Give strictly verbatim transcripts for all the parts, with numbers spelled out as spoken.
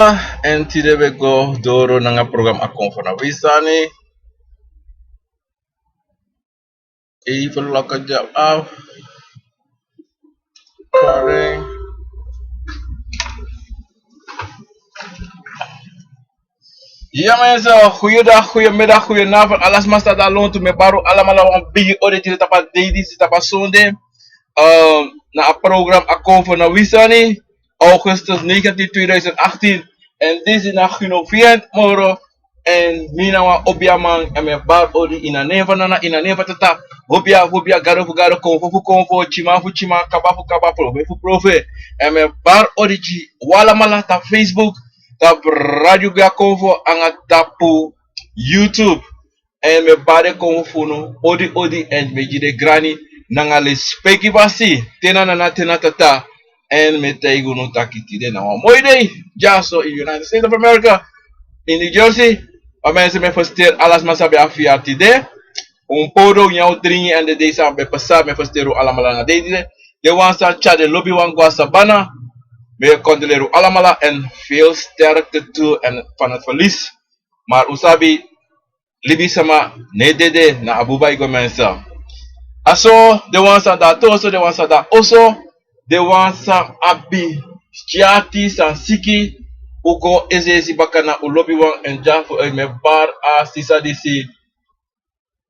En tide we go doro nanga program Akomfo na wi sani. Even lock it up. Correct. Ya mensen, goeiedag, goeiemiddag, goedenavond. Alas masa da lontu, mi e bari un alamala wan bigi odi tide tapu a dei disi, tapu a sonde. Ehm, na a program Akomfo na wi sani, augustus negentien tweeduizend achttien. En disi na Gino Vient moro. En mi na wan obiaman, en mi e bari odi ini a nen fu Nana, ini a nen fu Tata. Obia fu obia, gado fu gado, konfo fu konfo, tyiman fu tyiman, kaba fu kaba, profe fu profe. En mi e bari odi gi un alamala tapu Facebook, tapu Radio Bia Konfo, anga tapu YouTube. En mi e bari den konfo fu unu odi odi, en mi e gi den grani nanga lespeki fasi, te na Nana, te na Tata. En mi e taigi unu taki tide na wan moi dei. Dyaso in United States of America, in New Jersey, wan mensen, mi e feliciteri ala sma san ben abi verjaardag tide. Un podo, un nyan, un dringi, en den dei san ben pasa, mi e feliciteri un alamala nanga dei tide. Den wan san tyari den lobiwan go na sabana, mi e condoleer un alamala, en veel sterkte toe, en van het verlies. Maar un sabi, libisama no e dede, na abuba e go, mensen. A so den wan san de a toso, den wan san de a oso, den wan san abi tyari, san siki, un go esi esi baka na un lobiwan, en dyaso, eh, mi e bari a sisa disi,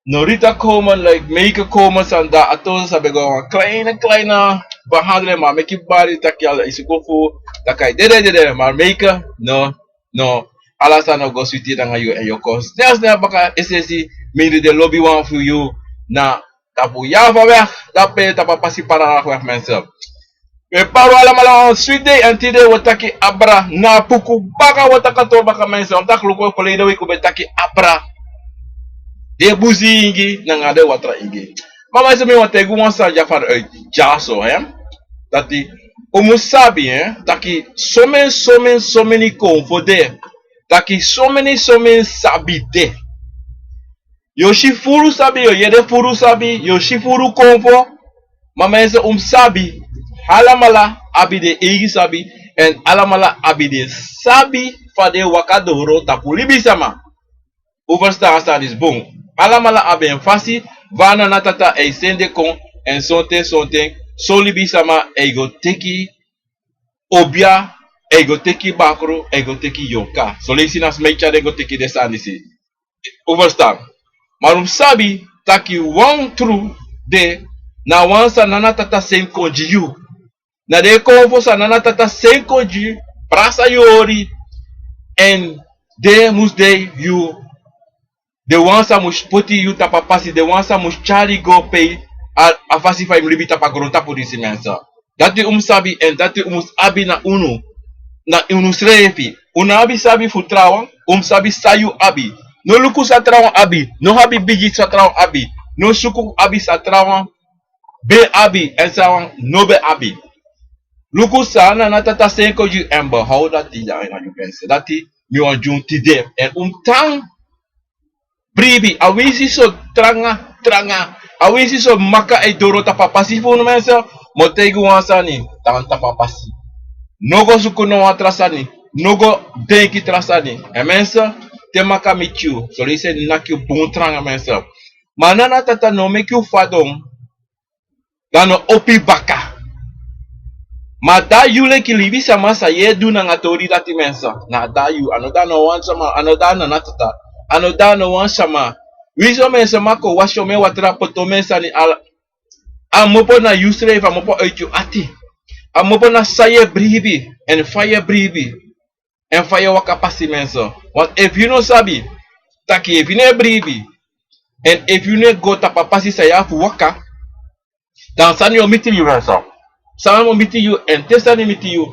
Norita Coleman, like, Meike Coleman, san de a toso, san ben go wan kleine, kleine behandeling, ma meki bari taki ala isi kon fu, taki a e dede, dede, maar Meike, no, no, ala sani o go switi nanga yu, en yu o kon snel, snel baka esi esi mindri den lobiwan fu yu na tapu Java weg, dape tapu a pasi Paraná weg, mensen. Mi e bari un alamala wan switi dei, en tide wi o taki abra na a buku baka, wi o taki a tori baka, mensen. Omdat luku, verleden week un ben taki abra den busi ingi nanga den watra ingi. Ma mensen, mi wani taigi un wan sani dya vanuit dyaso, hè. Dati un mus sabi, hè, taki someni, someni, someni konfo de. Taki someni, someni sabi de. Yu o si furu sabi, yu o yere furu sabi, yu o si furu konfo. Ma mensen, un mus sabi, alamala abi den eigi sabi, en alamala abi den sabi fa den e waka doro tapu libisama. Un ferstan a sani disi bun. Alamala abi en fasi fa Nana Tata e seni den kon, en sonten, sonten, son libisama e go teki obia, e go teki bakru, e go teki yorka. Son leisi na sma e tyari den go teki den sani disi. Un ferstan? Ma un mus sabi taki wan tru de, na wan san Nana Tata seni kon gi yu. Na den konfo san Nana Tata seni kon gi yu, brasa yu hori, en den mus de yu, den wan san mus poti yu tapu a pasi, den wan san mus tyari go pe a, a fasi fa yu mus libi tapu a grontapu disi, mensen. Dati un mus sabi, en dati un mus abi na unu, na unu srefi. Un no abi sabi fu trawan, un mus sabi san yu abi. No luku san trawan abi, no abi bigi san trawan abi, no suku abi san trawan ben abi, en san wan no ben abi. Luku san Nana Tata seni kon gi yu, en behoud dati ya ini yu, mensen. Dati mi wani gi unu tide. En un mus tan bribi, awinsi so tranga, tranga, awinsi so maka e doro tapu a pasi fu unu, mensen, mi o taigi un wan sani, tan tapu a pasi. No go suku no wan tra sani, no go denki tra sani. En mensen, te maka miti yu, son leisi en naki yu bun tranga, mensen. Ma Nana Tata no meki yu fadon, dan no opo yu baka. Ma a de na yu leki libisama san yu e du nanga tori dati, mensen. Na a de na yu, a no de na no wan sama, a no de na Nana Tata, a no de na no wan sama. Wi so, mensen, maki wasi omen watra, poti omen sani, ala, a kmopo na yu srefi, a kmopo uit yu ati. A kmopo na san yu e bribi, en fa yu e bribi, en fa yu e waka pasi, mensen. Want efu yu no sabi taki efu yu no e bribi, en efu yu no e go tapu a pasi san yu abi fu waka, dan sani o miti yu, mensen. Sani o miti yu, en te sani miti yu,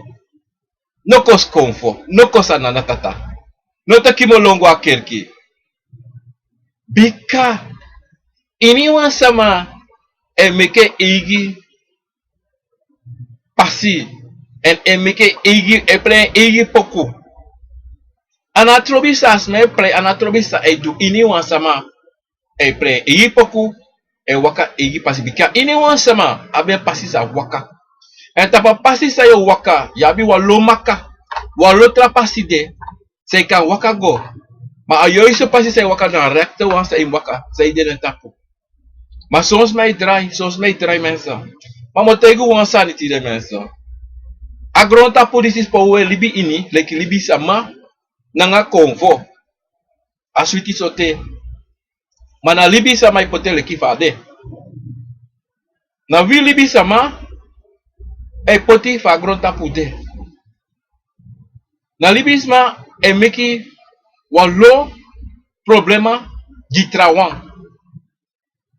no kosi konfo, no kosi a Nana Tata, no teki molongo a kerki. Bika iniwan sama e meki en eigi pasi, en e meki en eigi, e prei en eigi poku. A no trobi san a sma e prei, a no trobi san a e du, iniwan sama e prei en eigi poku, e waka eigi pasi, bika iniwan sama abi en pasi san a waka. En tapu a pasi san yu o waka, yu abi wan lo maka. Wan lo tra pasi de san yu kan waka go. Ma a yoiso pasi san yu waka na a rekte wan san yu mus waka, san yu de na en tapu. Ma son sma e drai, son sma e drai, mensen. Ma mi o taigi un wan sani tide, mensen. A grontapu disi spo un e libi ini leki libisma nanga konfo. A switi sote. Ma na libisma e poti en leki fa a de. Na wi libisma e poti fa a grontapu de. Na libisma e meki wan lo problema gi trawan.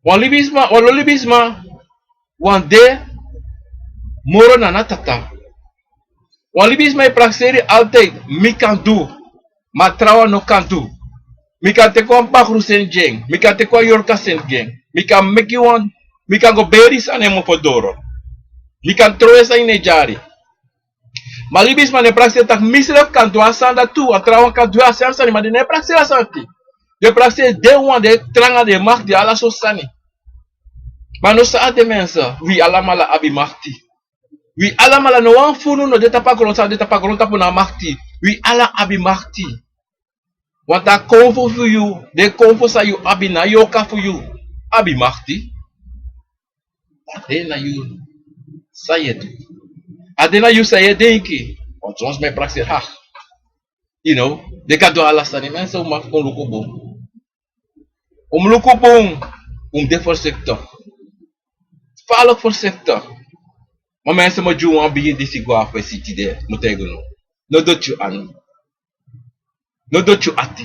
Wan libisma, wan lo libisma wani de moro na natata. Wan libisma e prakseri altijd: mi kan du, ma trawan no kan du. Mi kan teki wan bakru seni gi en, mi kan teki wan yorka seni gi en, mi kan meki wan, mi kan go beri sani en mofo doro, mi kan trowe sani ini en dyari. Ma libisma no e prakseri taki misrefi kan du a sani dati tu, a trawan kan du a sani, ma den no e prakseri a sani dati. Den e prakseri den wan, den e tranga, den e makti, ala sortu sani. Ma no, san a de, mensen, wi alamala abi makti. Wi alamala, no wan fu unu no de tapu a grontapu, de tapu a grontapu na makti. Wi ala abi makti. Want a konfo fu yu, den konfo san yu abi, na yorka fu yu, abi makti. A de na yu san yu e du. A de na yu san yu e denki. Want son sma e prakseri, ha. You know, den kan du ala sani, mensen, un mus, un mus luku bun. Un mus luku bun, un mus de voorzichtig. Gevaarlijk voorzichtig. Ma mensen, mi o gi wan bigi disi go a fesi tide, mi o taigi unu. No doti yu anu. No doti yu ati.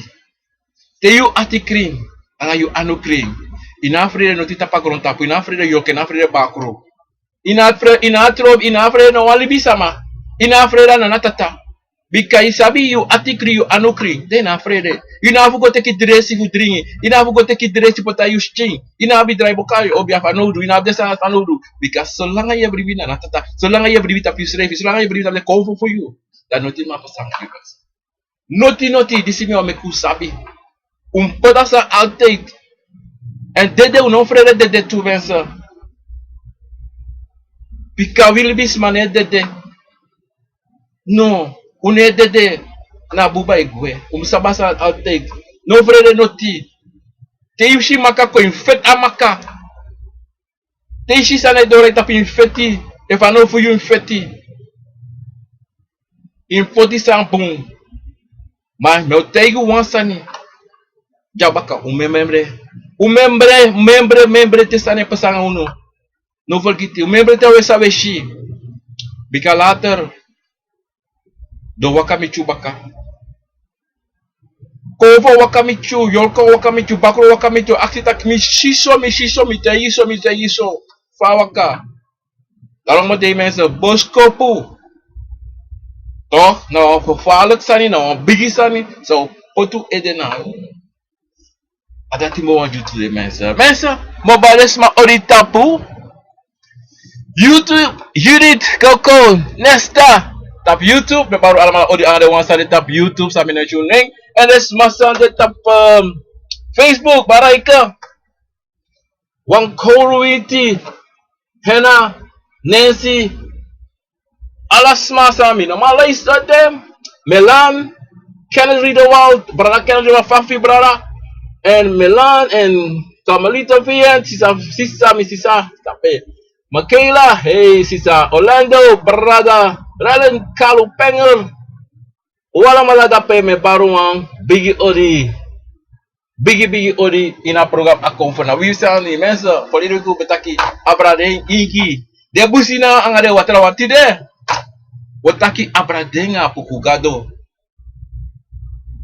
Te yu ati krin, anga yu anu krin, yu no abi frede noti tapu a grontapu, yu no abi frede yorka, yu no abi frede bakru. Yu no abi fre-, yu no abi tro-, yu no abi frede na wan libisma. Yu no abi frede na natata. Bika yu sabi yu ati krin, yu anu krin, dan yu no abi frede. Yu no abi fu go teki dresi fu dringi. Yu no abi fu go teki dresi poti na yu skin. Yu no abi drai boka yu obi a fanowdu. Yu no abi den sani fanowdu. Bika solanga yu e bribi na natata, solanga yu e bribi tapu yusrefi, solanga yu e bribi tapu den konfo fu yu, dan noti no man pasa anga yu. Noti, noti, disi mi wani meki un sabi. Un mus poti a sani altijd. Èn dede, un no frede dede tu, mensen. Bika wi libisma no e dede. No, un no e dede. Na buba e gwe. Un mus sabi a sani altijd. No frede noti. Te yu si maka kon, yu mus feti a maka. Te yu si sani e doro yu tapu, yu mus feti. Efu a no fu yu, yu mus feti. Yu mus poti san bun. Ma mi o taigi un wan sani. Dya baka, un memre. Un memre, memre, memre te sani e pasa anga unu. No fergiti, un memre te a wesi a wesi. Bika later den o waka miti yu baka. Konfo o waka miti yu, yorka o waka miti yu, bakru o waka miti yu, aksi taki mi si so, mi si so, mi taigi so, mi taigi so. Fa a waka? Daarom mi o taigi mensen, boskopu, toch, na wan gevaarlijk sani, na wan bigi sani san o poti un ede na. A dati mi wani gi un tu, den mensen. Mensen, mi o bari den sma odi tapu YouTube, Judith Koko, Nesta. Tapu YouTube, mi e bari un alamala odi, anga den wan san de tapu YouTube, san mi no e si un nen. Èn den sma san de tapu, ehm, Facebook, Baraika, Wankowiti, Hena, Nancy, ala sma san mi no man luister den. Melan, Kenneth Riedewald, brada Kenneth Riedewald, Fafi brada. Èn Melan, èn Carmelita Vien, sisa, sisa, mi sisa, tapu. Michaela, hey, sisa, Orlando, brada, Ralen Kalu Penger. Un alamala dape, mi e bari un wan bigi odi. Bigi, bigi odi ini a program A Konfo Na Wi Sani. Mensen, verleden week un ben taki abra den ingi, den busi na anga den watrawan. Tide un o taki abra den anga Apuku Gado.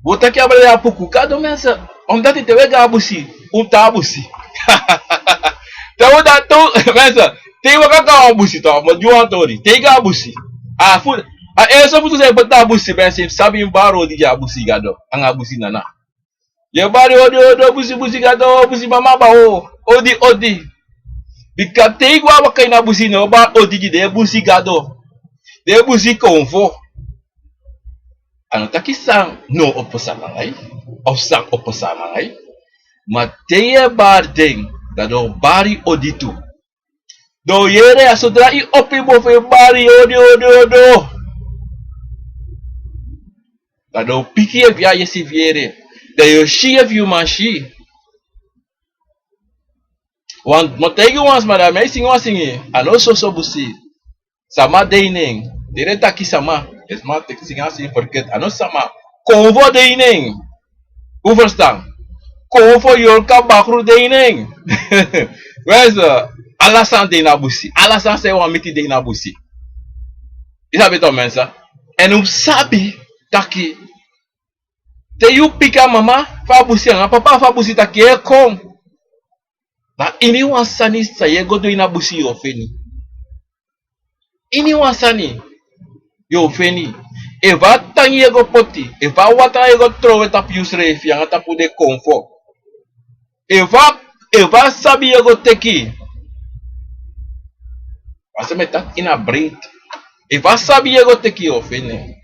Un o taki abra den anga Apuku Gado, mensen. Omdati te un e go a busi, un tan a busi. Te un tan tu, mensen, te yu waka go a busi, toch, mi o gi wan tori. Te yu go a busi, a fu, a eerste fu tu san yu poti na a busi, mensen, yu sabi yu mus bari odi gi a busi gado anga a busi nana. Yu e bari odi, odi, o busi, busi gado, busi mama, ba o, odi, odi. Bika te yu go a waka ini a busi, yu no o bari odi gi den busi gado, den busi konfo. A no taki san no o pasa nanga yu, of san o pasa nanga yu. Ma te yu e bari den, dan den o bari odi tu. Den o yere, a sodra yu opo yu mofo, yu e bari odi, odi, odi. Dan den o piki efu yu a yesi fu yere. Dan yu o si efu yu man si. Wan mi o taigi wan sma, dan mi e singi wan singi. A no soso busi. Sama de ini en. Te den taki sama, den sma teki singi a singi ferketi. A no sama. Konfo de ini en. Un ferstan? Konfo, yorka, bakru de ini en. Mensen, ala sani de ini a busi. Ala sani san yu wani miti de ini a busi. Yu sabi to, mensen? Èn un sabi taki te yu piki a mama fu a busi anga papa fu a busi taki e kon, dan iniwan sani san yu e go du ini a busi yu o feni. Iniwan sani yu o feni. Efu a tangi yu e go poti, efu a watra yu e go trowe tapu yusrefi anga tapu den konfo, efu a, efu a sabi yu e go teki. Wan sani mi e taki ini a breiti. Efu a sabi yu e go teki, yu o feni en.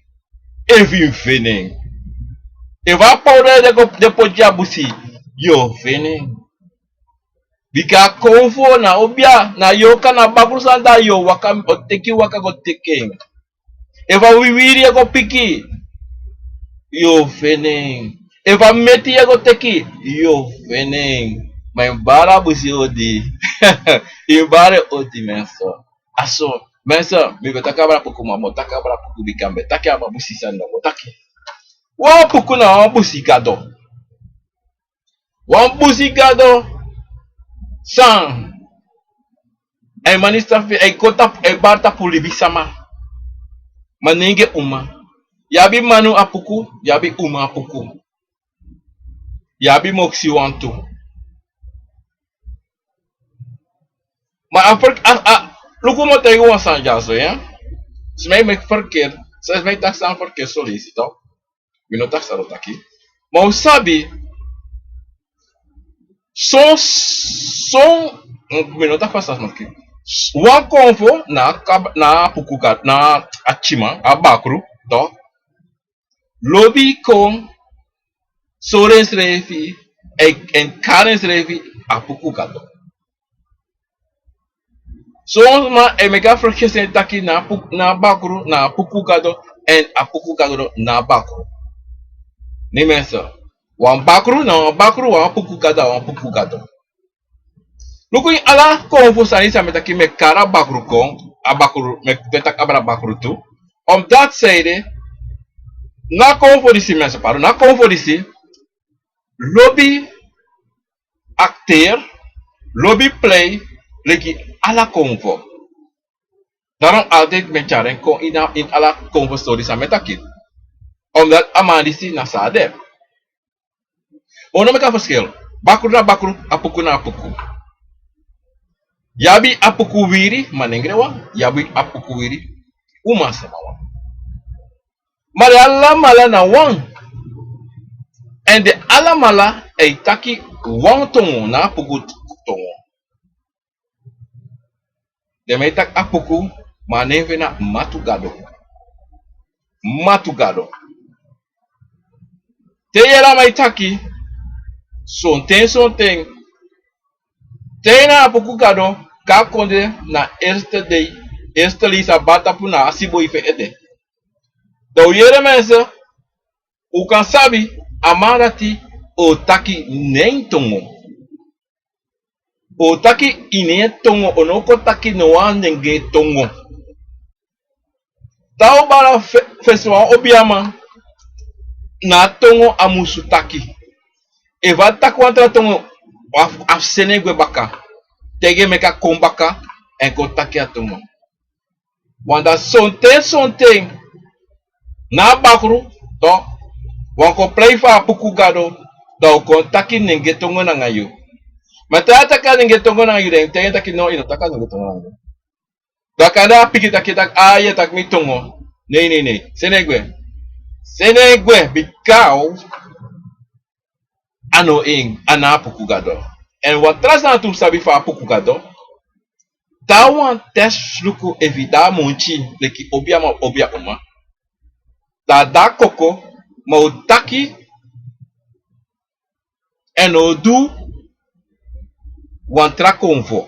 Efu yu feni en. Efu a powda yu e go de poti a busi, yu o feni en. Bika a konfo na obia, na yorka, na bakru sani, dan yu o waka, o teki waka go teki en. Efu a wiwiri yu e go piki, yu o feni en. Efu a meti yu e go teki, yu o feni en. Ma yu bari a busi odi. Yu bari odi, mensen. A so, mensen, mi ben taki abra puku, ma mi o taki abra puku bika mi ben taki abra busi sani, mi o taki. Wan puku na wan busi gado. Wan busi gado san a e manifesteer, a e kon tapu, a e bari tapu libisama. Manengre, uma. Yu abi manu apuku, yu abi uma apuku. Yu abi moksi wantu. Ma a fer, a, a, luku, mi o taigi wan sani dyaso, ya. Sma e meki ferkeri, sma e taki sani ferkeri so leisi, toch? Mi no taki san mi o taki. Ma un sabi, son, son, mi no taki fa san sma taki. Wan konfo na a kab, na a puku gado, na a tyiman, a bakru, toch? Lobi kon sori ensrefi, èn, èn kari ensrefi a puku gado. Son sma e meki a ferkeri taki na a puku, na a bakru, na a puku gado, èn a puku gado na a bakru. Ne mensen, wan bakru na wan bakru, wan puku gado na wan puku gado. Luku, ini ala konfo sani san mi e taki, mi e kari a bakru kon, a bakru, mi e, mi e taki abra bakru tu. Omdat, zeide, na a konfo disi, mensen, pardon, na a konfo disi lobi akteri, lobi plei, leki ala konfo. Daarom altijd mi e tyari en kon ini a, ini ala konfo stori san mi e taki. Omdat a man disi na san a de. Un no meki a ferskil. Bakru na bakru, apuku na apuku. Yu abi apuku wiri, manengre wan. Yu abi apuku wiri, umasma wan. Ma den alamala na wan. Èn den alamala e taki wan tongo, na apuku tongo. Den man e taki apuku, ma a nen fu en na Matu Gado. Matu Gado. Te yu yere a man e taki, sonten, sonten, te na apuku gado kon a kondre, na eerste dei, eerste leisi a bari tapu na a siboi fu en ede. Dan un yere, mensen, un kan sabi a man dati o taki nen tongo. O taki ini en tongo, o no kon taki no wan nengre tongo. Te a o bari a fe, fesi wan obiaman, na a tongo a musu taki. Efu a taki wan tra tongo, a fu, a fu seni en gwe baka. Taigi en meki a kon baka, èn kon taki a tongo. Want dan sonten, sonten, na a bakru, toch, wan kon prei fu a apuku gado, dan un kon taki nengre tongo nanga yu. Ma te a taki a nengre tongo nanga yu, dan yu taigi en taki no, yu no taki a nengre tongo nanga yu. Dan kande a piki taki, taki, a, yu e taki mi tongo. Nei, nei, nei. Seni en gwe. Seni en gwe, bika a no en, a na apuku gado. Èn wan tra sani tu un sabi fu apuku gado. Te a wan test luku efu yu de a munti leki obiaman, obia uma. Dan a de a koko, ma un taki, èn un o du wan tra konfo.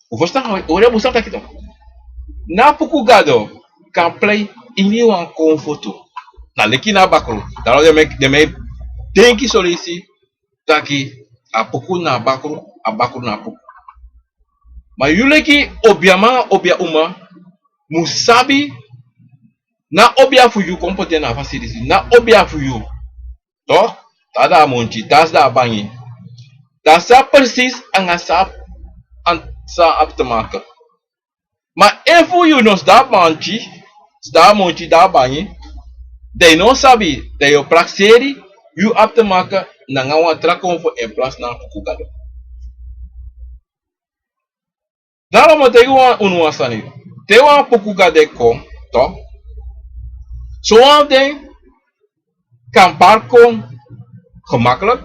Un ferstan, un o yere bun san mi taki, toch. Na apuku gado kan prei ini wan konfo tu. Na leki na a bakru. Daro den meki, den meki denki soleisi taki a puku na a bakru, a bakru na a puku. Ma yu leki obiaman, obia uma, mu sabi na obia fu yu kon poti en na a fasi disi. Na obia fu yu. Toch, dan a de a monchi, dan a de a bangi. Dan san precies anga san, san abi te maken. Ma efu yu no sidon a monchi, sidon a monchi, sidon a bangi, dan yu no sabi, dan yu o prakseri, yu abi te maken nanga wan tra konfo in plaats na a puku gado. Daarom mi o taigi wan, unu wan sani. Te wan puku gado e kon, toch, sowan fu den kan bari kon gemakkelijk,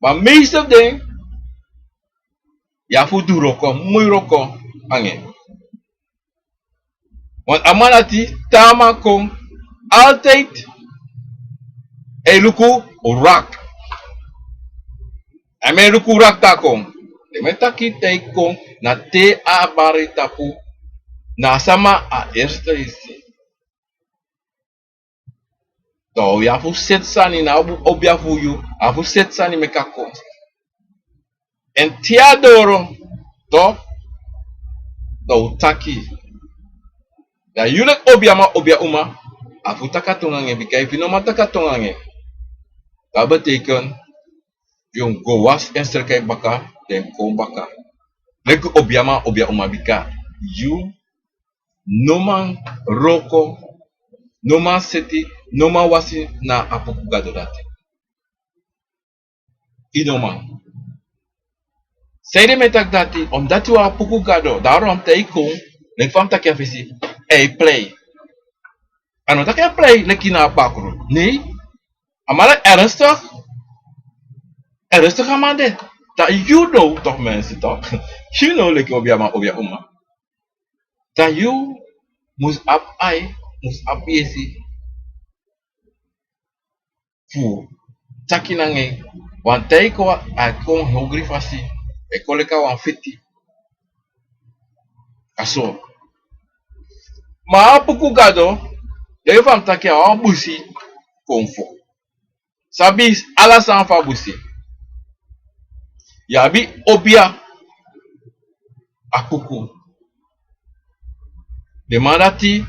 ma meeste fu den yu abi fu du wroko, moi wroko anga en. Want a man dati, te a man kon, altijd e luku wrak. A man e luku wrak te a kon. Den man e taki te a e kon, na te a bari tapu, na a sama a eerste e si. Dan yu abi fu seti sani na a obia fu yu, yu abi fu seti sani meki a kon. En te a doro, toch, dan un taki. Dan yu leki obiaman, obia uma, abi fu taki a tongo anga en, bika efu yu no man taki a tongo anga en, dan a betekent yu mus go wasi en streki yu baka, dan kon baka. Leki obiaman, obia uma, bika yu no man wroko, no man seti, no man wasi na a puku gado dati. Yu no man. Sanede mi e taki dati, omdat yu abi a puku gado, daarom te a e kon, leki fa mi taki a fesi, a e plei. A no taki a e plei leki na a bakru. Nee. A man dati ernstig. Ernstig a man de. Dan yu no, toch mensen, toch? Yu no leki obiaman, obia uma. Dan yu mus abi ai, mus abi yesi fu taki nanga en. Want te a e kon, a e kon ogri fasi, a e kon leki wan feti. A so. Ma a puku gado, leki fa mi taki, a wan busi konfo. Sabi ala sani fu a busi. Yu abi obia, a puku. Den man dati,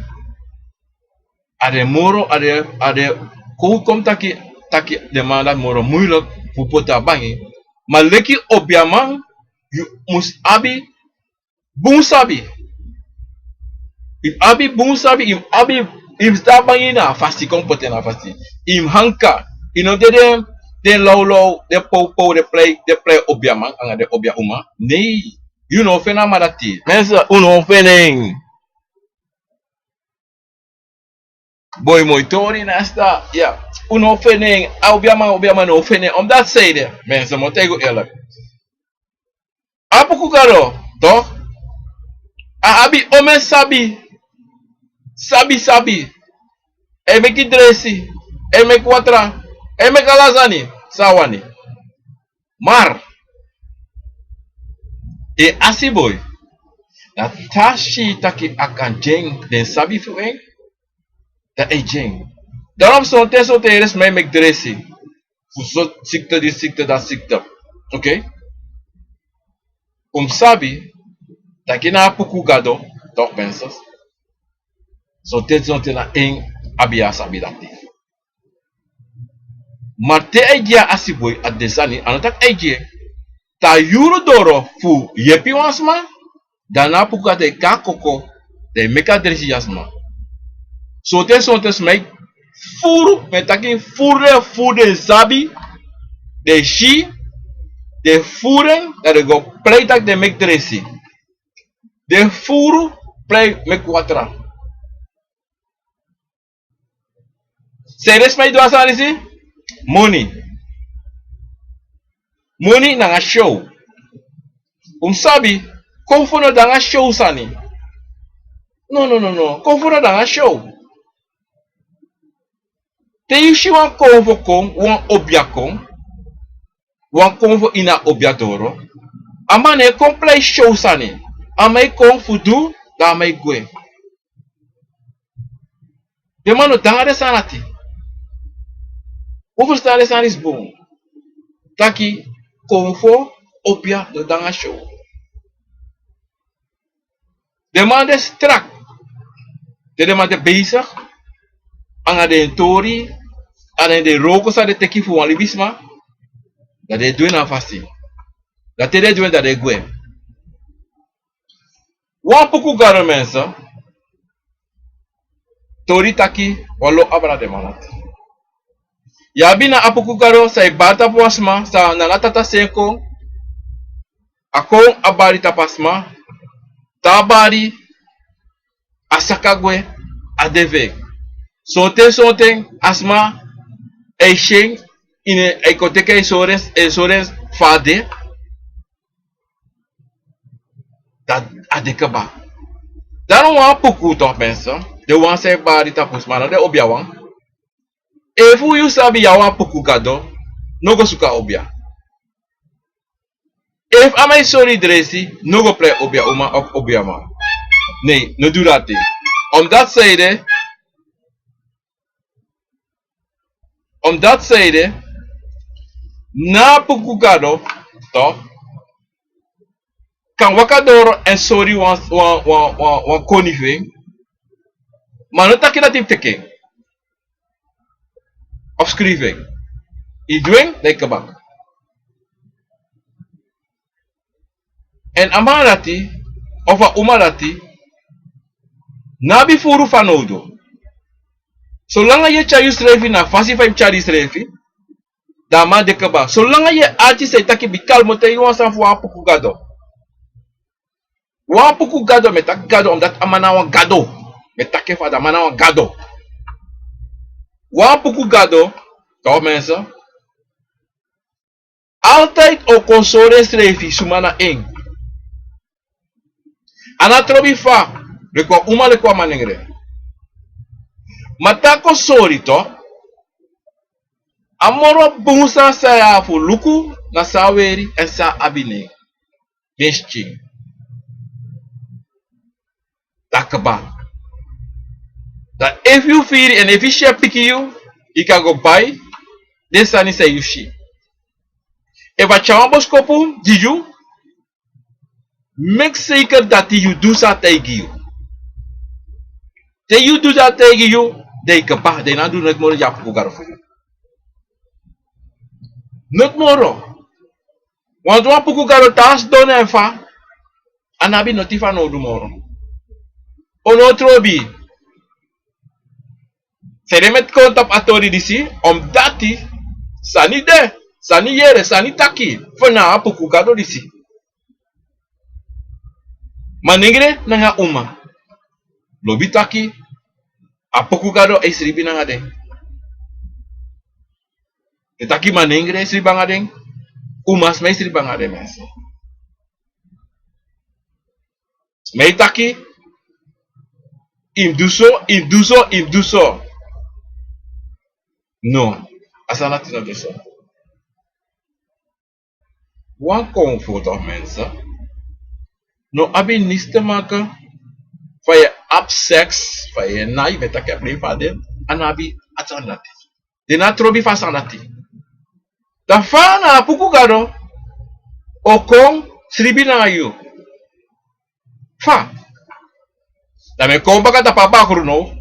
a de moro, a de, a de, kon, kon taki, taki den man dati moro moeilijk fu poti a bangi. Ma leki obiaman, yu mus abi bun sabi. Yu mus abi bun sabi, yu mus abi, yu mus de a bangi na a fasi, kon poti en na a fasi. Yu mus hanka. Yu no de den, den lawlaw, den powpow, den plei, den plei obiaman anga den obia uma. Nee. Yu no o feni a man dati. Mensen, un no o feni en. Boi, moi tori nanga sani. Ya. Un no o feni en. A obiaman, obiaman no o feni en. Omdat sanede, mensen, mi o taigi un eerlijk. A puku gado, toch? A abi omeni sabi. Sabi, sabi. A e meki dresi. A e meki watra. A e meki ala sani san a wani. Maar, en asiboi, na te a si taki a kan gi en den sabi fu en, dan a e gi en. Daarom sonten, sonten yere sma e meki dresi fu so sikte, di sikte, dati sikte. Oké? Un mus sabi taki na a puku gado, toch, mensen. Sonten, sonten na en abi a sabi dati. Ma te a e gi a asiboi a den sani, a no taki a e gi en. Te a yuru doro fu yepi wan sma, dan na a puku gado e kon koko, dan e meki a dresi gi a sma. Sonten, sonten sma e furu, mi e taki furu den, furu den sabi, den si, den furu den, dan den go prei taki den meki dresi. Den furu, prei, meki watra. San den sma e du a sani disi? Moni. Moni nanga show. Un mus sabi, konfo no de nanga show sani. No, no, no, no. Konfo no de nanga show. Te yu si wan konfo kon, wan obia kon, wan konfo ini a obia doro, a man no e kon prei show sani. A man e kon fu du, dan a man e gwe. Den man no de nanga den sani dati. Un ferstan den sani disi bun. Taki konfo, obia, no de nanga syow. Den man de strak. Te den man de bezig nanga den tori, nanga den wroko san den teki fu wan libisma, dan den e du en na a fasi. Dan te den e du en, dan den e gwe. Wan puku gado, mensen, tori taki wan lo abra den man dati. Yu abi na a puku gado san e bari tapu wan sma, san nanga tata sen kon. A kon, a bari tapu a sma, te a bari, a saka gwe, a de fu en. Sonten sonten a sma e si en, ini en, a e kon teki en, e sori en, e sori en fa a de. Dan a de kaba. Dan wan puku toch, mensen, den wan san e bari tapu sma, na den obia wan. Efu yu sabi yu a wan puku gado, no go suku a obia. Efu a man e sori yu dresi, no go prei obia uma of obia man. Nee, no du dati. Omdat zij de, omdat zij de, na a puku gado, toch, kan waka doro èn sori wan, wan, wan, wan, wan koni fu en. Ma no taki dati yu mus teki en of skrifi en. Yu du en, dan yu kaba. Èn a man dati, of a uma dati, no abi furu fanowdu. Solanga yu e tyari yusrefi na a fasi fa yu mus tyari yusrefi, dan a man de kaba. Solanga yu e arki san yu taki, bika mi o taigi yu wan sani fu wan puku gado. Wan puku gado, mi e taki gado, omdat a man na wan gado. Mi e taki en fa, a man na wan gado. Wan puku gado, toch mensen, altijd o kon sori ensrefi suma na en. A no trobi fa, leki wan uma, leki wan manengre. Ma te a kon sori, toch, a moro bun sani san yu abi fu luku na san a weri èn san a abi na en, den skin. Dan kaba. Dan efu yu firi en, efu yu si en piki yu, yu kan go bai den sani san yu si. Efu a tyari wan boskopu gi yu, meki zeker dati yu du san a taigi yu. Te yu du san a taigi yu, dan yu kaba, dan yu no abi noiti moro gi a puku gado fu yu. Noiti moro. Want wan puku gado, te a sidon na en fa, a no abi noiti fanowdu moro. O no trobi. San ede mi e kon tapu a tori disi, omdat sani de, sani yere, sani taki, fu na a puku gado disi. Manengre nanga uma lobi taki a puku gado e sribi nanga den. Den taki manengre e sribi nanga den, umasma e sribi nanga den, mensen. Ma yu taki, yu mus du so, yu mus du so, yu mus du so. No, a sani dati no de so. Wan konfo toch, mensen, no abi niks te maken fa yu abi seks, fa yu e nai, mi e taki a prei fa den, a no abi a sani dati. Den no trobi fu a sani dati. Dan fa na a puku gado o kon sribi nanga yu? Fa? Dan mi e kon baka tapu a bakru now.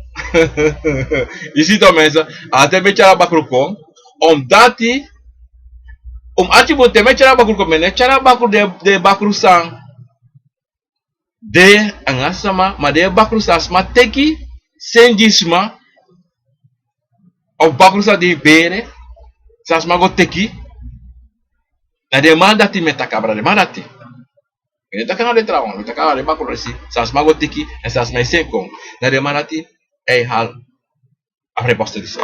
Yu si toch, mensen, a ten mi e tyari a bakru kon, omdat, un mus arki bun, te mi e tyari a bakru kon, mi no e tyari a bakru, den, den bakru san de nanga sama, ma den bakru san sma teki seni gi sma, of bakru san den bere, san sma go teki, na den man dati mi e taki, abra den man dati. Mi no e taki nanga den trawan, mi e taki nanga den bakru disi san sma go teki èn san sma e seni kon. Na den man dati e hali a frijpostel disi.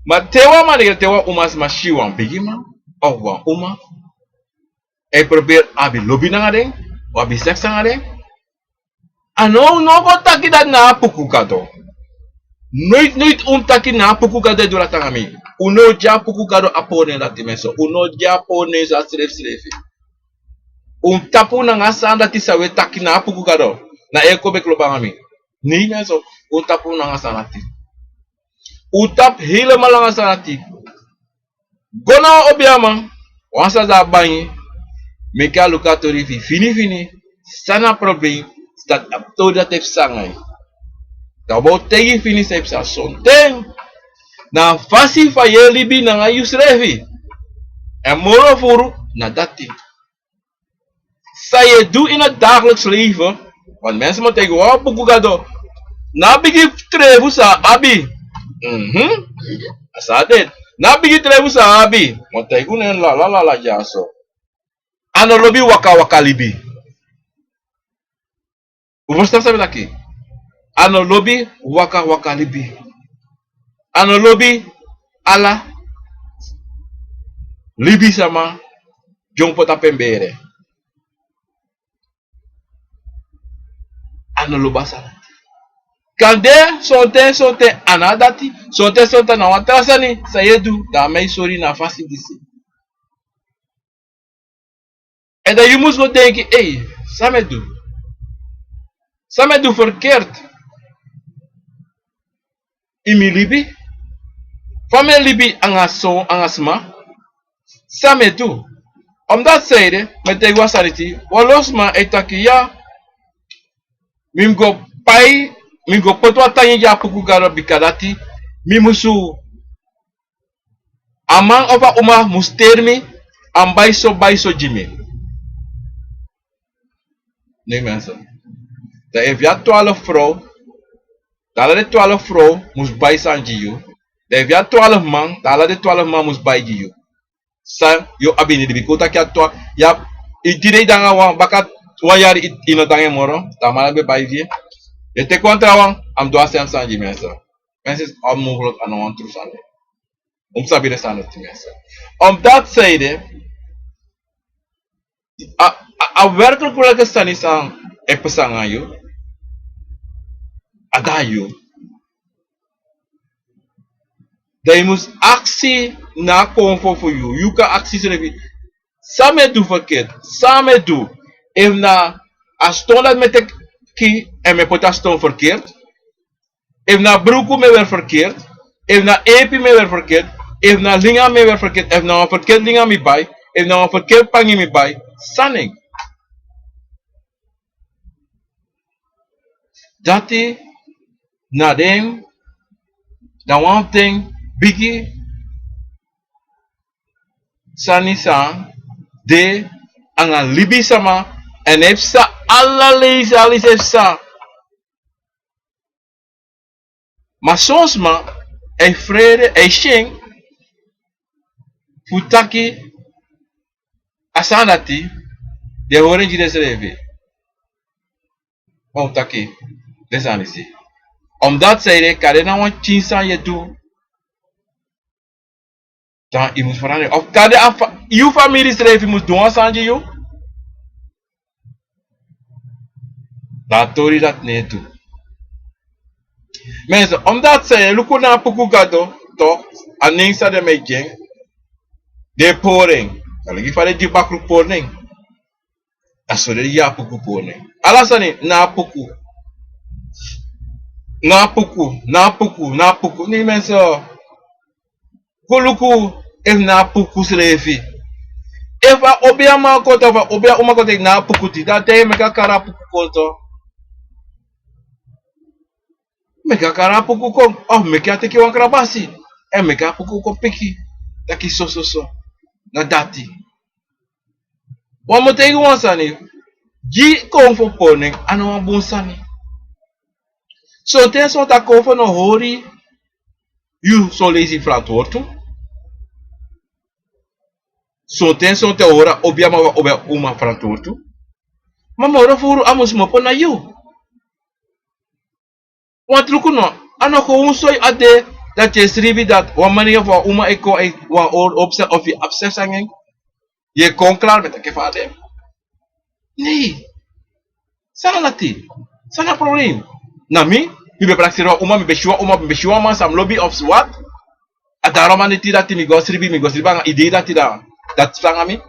Ma te wan man, te wan umasma si wan bigiman of wan uma, e proberi abi lobi nanga den, o abi seks nanga den, a no, un no go taki dati na a puku gado. Noiti, noiti un taki na a puku gado e du dati nanga mi. Un no gi a puku gado a poonen dati, mensen. Un no gi a poonen san srefsrefi. Un tapu nanga a sani dati san un e taki na a puku gado, na en kon meki lobi nanga mi. Nei, mensen, un tapu nanga sani dati. Un tapu helemaal nanga sani dati. Go na wan obiaman, wan sani san a bangi, meki a luku a tori fu yu finifini, san na a problem, dati a tori dati e psa nanga yu. Dan un bo taigi yu fini san e psa sonten. Na a fasi fa yu e libi nanga yusrefi. Èn moro furu na dati. San yu e du ini a dagelijks leven, want mensen mu taigi wan buku gado. Na bigi trefu san a abi. Mhm. A san a de. Na bigi trefu san a abi. Mu taigi unu en lala lala dyaso. A no lobi waka waka libi. Un ferstan san mi taki? A no lobi waka waka libi. A no lobi ala libisama dyompo tapu en bere. A no lobi a sani dati. Kande sonten sonten a no dati, sonten sonten na wan tra sani san yu e du, dan a man e sori na a fasi disi. Èn dan yu mus go denki, ei, san mi e du? San mi e du verkeerd? Ini mi libi, fa mi e libi anga son, anga sma, san mi e du? Omdat san ede, mi e taigi wan sani dati, wan lo sma e taki ya, mi mus go pai, mi mus go poti wan tangi gi a puku gado bika dati, mi musu A man of a uma mus teri mi, a mus bai so, bai so gi mi. Nee mensen. Dan efu yu abi twaalf vrouw, dan ala den twaalf vrouw mus bai sani gi yu. Dan efu yu abi twaalf man, dan ala den twaalf man mus bai gi yu. San yu abi ini libi, kon taki a twa, yu abi, yu tide yu de nanga wan, baka wan yari yu no de nanga en moro, dan a man ben bai gi yu. Yu e teki wan trawan, a mus du a sem sani gi mensen. Mensen, is onmogelijk, a no wan tru sani. Un mus sabi den sani dati, mensen. Omdat san ede, a, a, a werkelijk, werkelijk sani san e pasa nanga yu, a de na yu. Dan yu mus aksi na a konfo fu yu. Yu kan aksi yusrefi, san mi e du verkeerd? San mi e du? Efu na a ston dati mi e teki, èn mi e poti a ston verkeerd. Efu na bruku mi e weri verkeerd, efu na epi mi e weri verkeerd, efu na linga mi e weri verkeerd, efu na wan verkeerd linga mi bai, efu na wan verkeerd pangi mi bai, san na en? Dati na den, na wan fu den bigi sani san de nanga libisama, èn e psa ala leisi, a leisi e psa. Ma son sma e frede, e syen fu taki a sani dati, den hori en gi densrefi. Ma un taki den sani disi. Omdat san ede, kande na wan pikin sani yu e du, dan yu mus veranderen. Of kande a fa-, yu famiri srefi mus du wan sani gi yu. Dan a tori dati no e du. Mensen, omdat san yu e luku na a puku gado, toch, a nen san den man e gi en, den e pori en. Aligi fa den gi bakru pori nen. A so den gi a puku pori nen. Ala sani na a puku. Na a puku, na a puku, na a puku. Nee mensen, go luku efu na a puku srefi. Efu a obiaman kon, efu a obia uma kon, teki na a puku disi, dan te yu meki a kari a puku kon tu. Meki a kari a puku kon, of meki a teki wan krabasi, èn meki a puku kon piki, taki so, so, so. Na dati. Wan mu taigi wan sani, gi konfo pori nen, a no wan bun sani. Sonten sonten a konfo no hori yu son leisi frantwortu. Sonten sonten a hori a obiaman of a obia uma frantwortu. Ma moro furu a mus kmopo na yu. Wan truku no, a no kon un soi a de dati yu e sribi dati wan mani of wan uma e kon, e wan ori opse of yu abi seks nanga en. Yu e kon klari, mi e taki fa a de. Nee. San na dati? San na problem? Na mi, mi ben prakseri wan uma, mi ben si wan uma, mi ben si wan man san mi lobi of swat. A daro man dati, mi go sribi, mi go sribi nanga idei dati, dati psa nanga mi.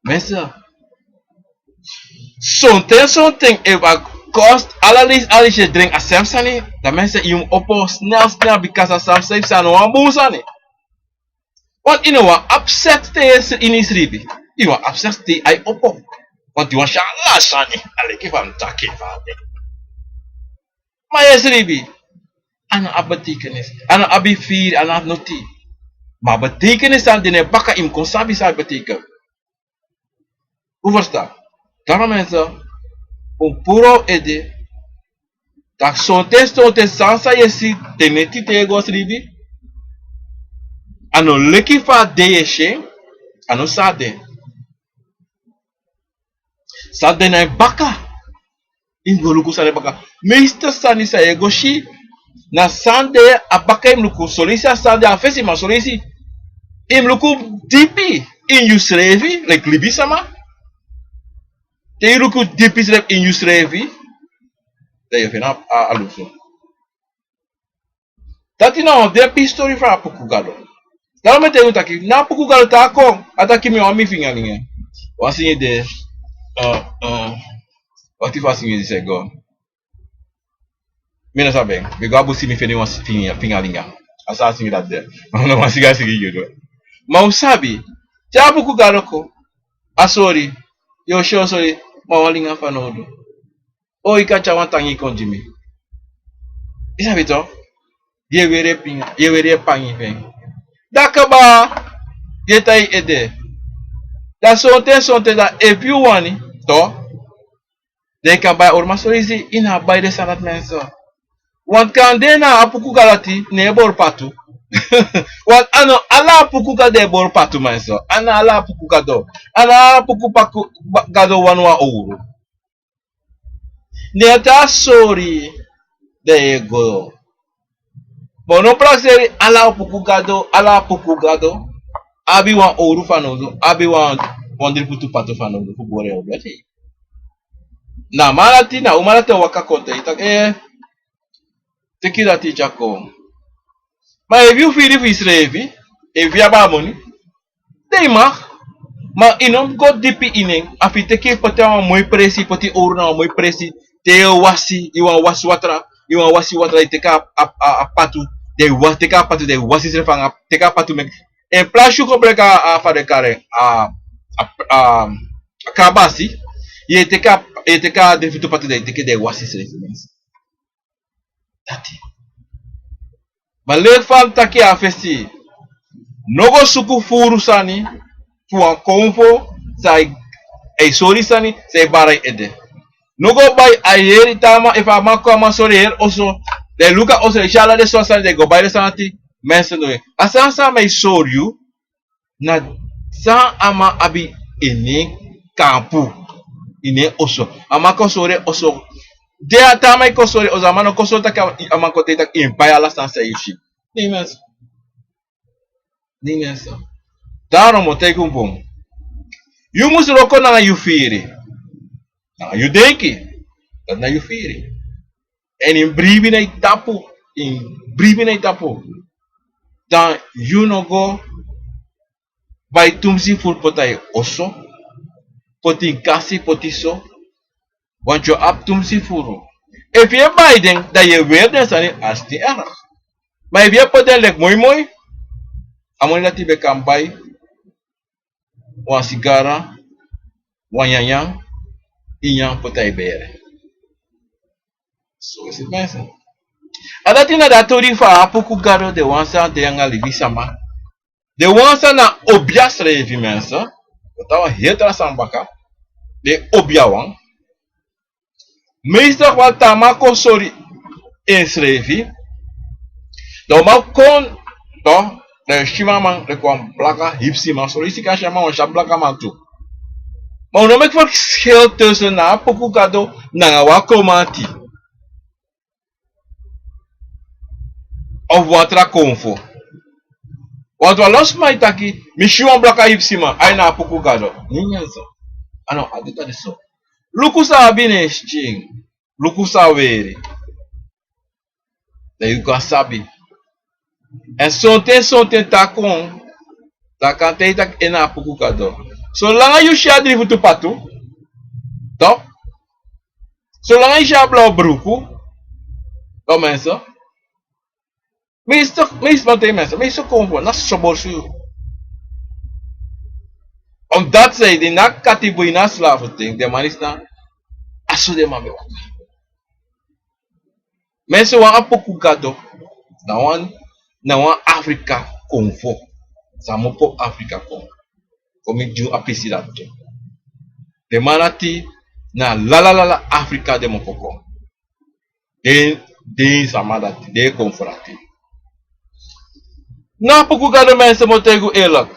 Mensen, sonten sonten efu a Kost ala leisi, ala leisi e dringi a srefi sani. Dan mi e si yu mus opo snel snel, bika san srefi sani no wan bun sani. Want yu no wani abi seks te yu e sribi. Yu wani abi seks te yu ai opo. Want yu wani si ala sani. A leki fa mi taki fa a de. Ma yu e sribi. A no abi betekenis. A no abi firi, a no abi noti. Ma betekenis san de na en baka, yu mus kon sabi san a beteken. Un ferstan? Daarom mensen, un puru ede, taki sonten sonten sani san yu e si, te neti te yu e go sribi, a no leki fa a de yu e si en, a no san a de. San de na en baka. Yu mus go luku san de baka. Meeste sani san yu e go si, na san de a baka, yu mus luku. Son leisi a san de a fesi, ma son leisi yu mus luku dipi ini yusrefi, leki libisama. Te yu luku dipi srefi ini yusrefi, dan yu o feni a, a, a lusu. Dati na wan den pisi tori fu a puku gado. Daarom mi e taigi un taki, na a puku gado te a kon, a taki mi wani mi fingalinga. Wan singi de, eh, eh, wakti, fa a singi disi e go. Mi no sabi en, mi go a busi, mi feni wan finga, fingalinga. A san a singi dati de. No, wan singi a singi yu du. Ma un sabi, te a puku gado kon, a sori, yu o si en sori, ma wan linga fanowdu. O, yu kan tyari wan tangi kon gi mi. Yu sabi to? Yu e weri en pinga, yu e weri en pangi fu en. Dan kaba, yu e tan yu ede. Dan sonten sonten dan efu yu wani, to, dan yu kan bai a owru. Ma son leisi yu no abi bai den sani dati, mensen. Want kande na a puku gado dati, ne en bori patu. Want a no ala a puku gado e bori patu, mensen. A no ala a puku gado. A no ala a puku paku, ba-, gado wani wan owru. Ne a te a sori, dan yu e go. Ma un no prakseri ala a puku gado, ala a puku gado abi wan owru fanowdu, abi wan, wan drifutu patu fanowdu fu bori en owru dati. Na a man dati, na a uman dati o waka kon te yu taki, eh, teki dati tyari kon. Ma efu yu firi fu yusrefi, efu yu abi a moni, dan yu mag. Ma yu no mus go dipi ini en. A fu yu teki, poti na wan moi presi, poti owru na wan moi presi. Te yu e wasi, yu wani wasi watra, yu wani wasi watra, yu teki a, a, a, a patu, dan yu wa-, teki a patu, dan yu wasi yusrefi anga, teki a patu meki. En plaats yu gebruik a, a, fa den e kari en, a, a, a, a krabasi, yu e teki a, yu e teki a drifutu patu, dan yu teki, dan yu wasi yusrefi, mensen. Dati. Ma leki fa mi taki a fesi, no go suku furu sani fu wan konfo san e, e sori sani san e bari yu ede. No go bai a heri, te a man, efu a man kon, a man sori heri oso, dan yu luku a oso, yu si ala den swan sani, dan yu go bai den sani dati, mensen, no. A sani san a man e sori yu, na san a man abi ini en kampu, ini en oso. A man kon sori en oso. Di a, te a man e kon sori en oso, a man no kon sori taki a, a man kon taigi taki yu mus bai ala sani san yu si. Nee, mensen. Nee, mensen. Daarom mi o taigi un bun. Yu mus wroko nanga yu firi. Nanga yu denki. Dati na yu firi. Èn yu bribi na yu tapu, yu bribi na yu tapu. Dan yu no go bai tumsi furu poti na yu oso, poti ini kasi, poti so, want yu abi tumsi furu. Efu yu e bai den, dan yu e weri den sani, a still erg. Ma efu yu e poti den leki moi moi, a moni dati ben kan bai wan sigara, wan nyanyan, yu nyan poti na yu bere. So is it, mensen. A dati na a tori fu a puku gado, den wan san de anga libisama. Den wan san na obia srefi, mensen. Dati na wan heri tra sani baka. Den obia wan. Meestal wan te a man kon sori ensrefi. Dan a man kon, dan, dan yu si wan man, leki wan blaka hipsiman. Son leisi yu kan si a man wan syapu blakaman tu. Ma un no meki verschil tussen na a puku gado nanga wan kromanti. Of wan tra konfo. Want wan lo sma e taki, mi si wan blaka hipsiman, a na a puku gado. Nyanyan so. A no, a dati de so. Luku san a abi na en skin. Luku san a weri. Dan yu kan sabi. Èn sonten, sonten te a kon, dan a kan taigi taki en na a puku gado. Solanga yu si a dri futu patu, toch? Solanga yu si a blaw bruku, dan mensen, meeste, meeste man tegen mensen, meeste kon voor na sobor su. Omdat zij die na katibu in a slaven ding, de man is na, aso de man ben waka. Mensen, wan Apuku Gado, na wan, na wan Afrika konfo. San mu poti Afrika kon. Kon mi gi un a pisi dati tu. Den man dati na lalalala Afrika den mu koko. Den, den sama dati, den konfo dati. Na Apuku Gado, mensen, mi o taigi un eerlijk.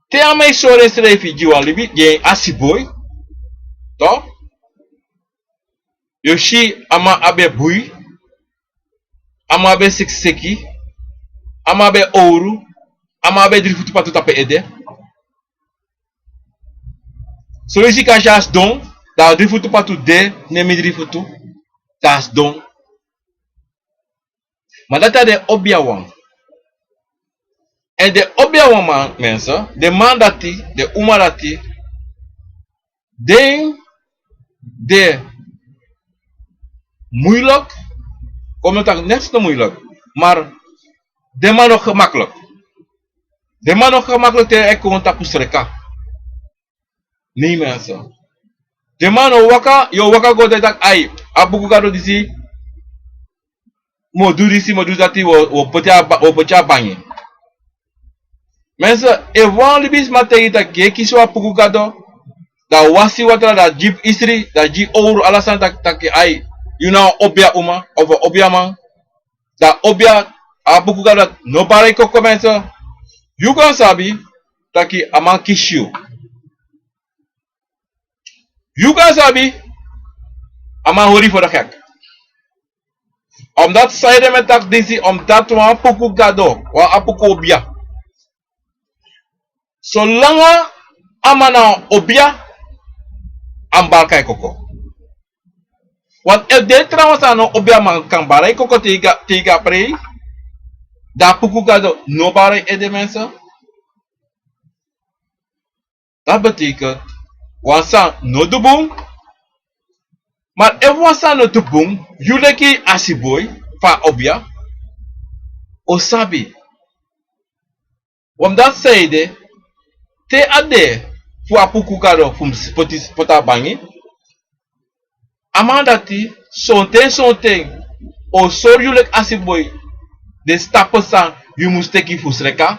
Te a man e sori ensrefi gi wan libi, gi en asiboi. Toch? Yu o si a man abi bui, a man abi sikisiki, a man abi owru, a man abi dri futu patu tapu en ede. Son leisi yu kan si a sidon, dan a dri futu patu de, nemi dri futu, dan a sidon. Ma dati a den obiawan. Èn den obiawan man, mensen, den man dati, den uma dati, den de moeilijk, kon mi taki, niks no moeilijk, maar den man no gemakkelijk. Den man no gemakkelijk te e kon tapu sreka. Nee mensen. Den man no waka, yu o waka go de taki, ai, Apuku Gado disi, mi o du disi, mi o du dati, wi o, wi o poti a ba-, wi o poti a bangi. Mensen, efu wan libisma taigi yu taki yu e kisi wan Apuku Gado, dan wasi watra, dan gi isri, dan gi owru, ala sani taki, taki ai, yu na wan obia uma, of wan obia man, dan obia, Apuku Gado no bari koko, mensen. Yu kan sabi taki a man kisi yu. Yu kan sabi a man hori yu fu de gek. Omdat san ede mi e taki disi, omdat wan Apuku Gado, wan Apuku obia, solanga a man na wan obia, a mu bari koko. Want efu den trawan san no obia man kan bari koko te yu go, te yu go a prei, dan Apuku Gado no bari ede, mensen. Dat betekent, wan sani no du bun. Maar efu wan sani no du bun, yu leki asiboi fu a obia o sabi. Omdat san ede, te a de fu Apuku Gado fu mu poti, poti a bangi, a man dati sonten sonten o sori yu leki asiboi den stapu san yu mus teki fu sreka.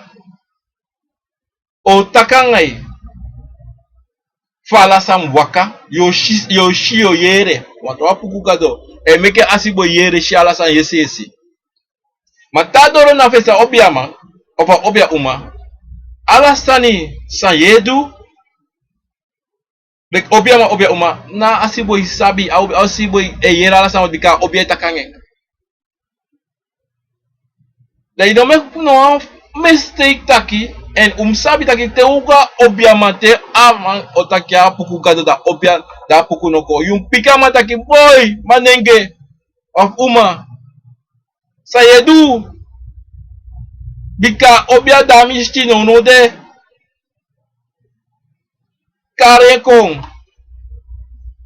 O taki nanga yu fu ala sani waka, yu o si, yu o si, yu o yere. Want wan Apuku Gado e meki asiboi yere, si ala sani yesi yesi. Ma te a doro na fesi a obiaman of a obia uma, ala sani san yu e du, leki obiaman, obia uma, na asiboi sabi, a obi-, asiboi e yere ala sani, bika obia e taki nanga en. Dan yu no meki no wan mistake taki, èn un mus sabi taki te un go a obiaman, te a man o taki Apuku Gado, dan obia, dan Apuku no kon. Yu mus piki a man taki, boi, manenge of uma, san yu e du? Bika obia, dan mi skin no no de. Kari en kon.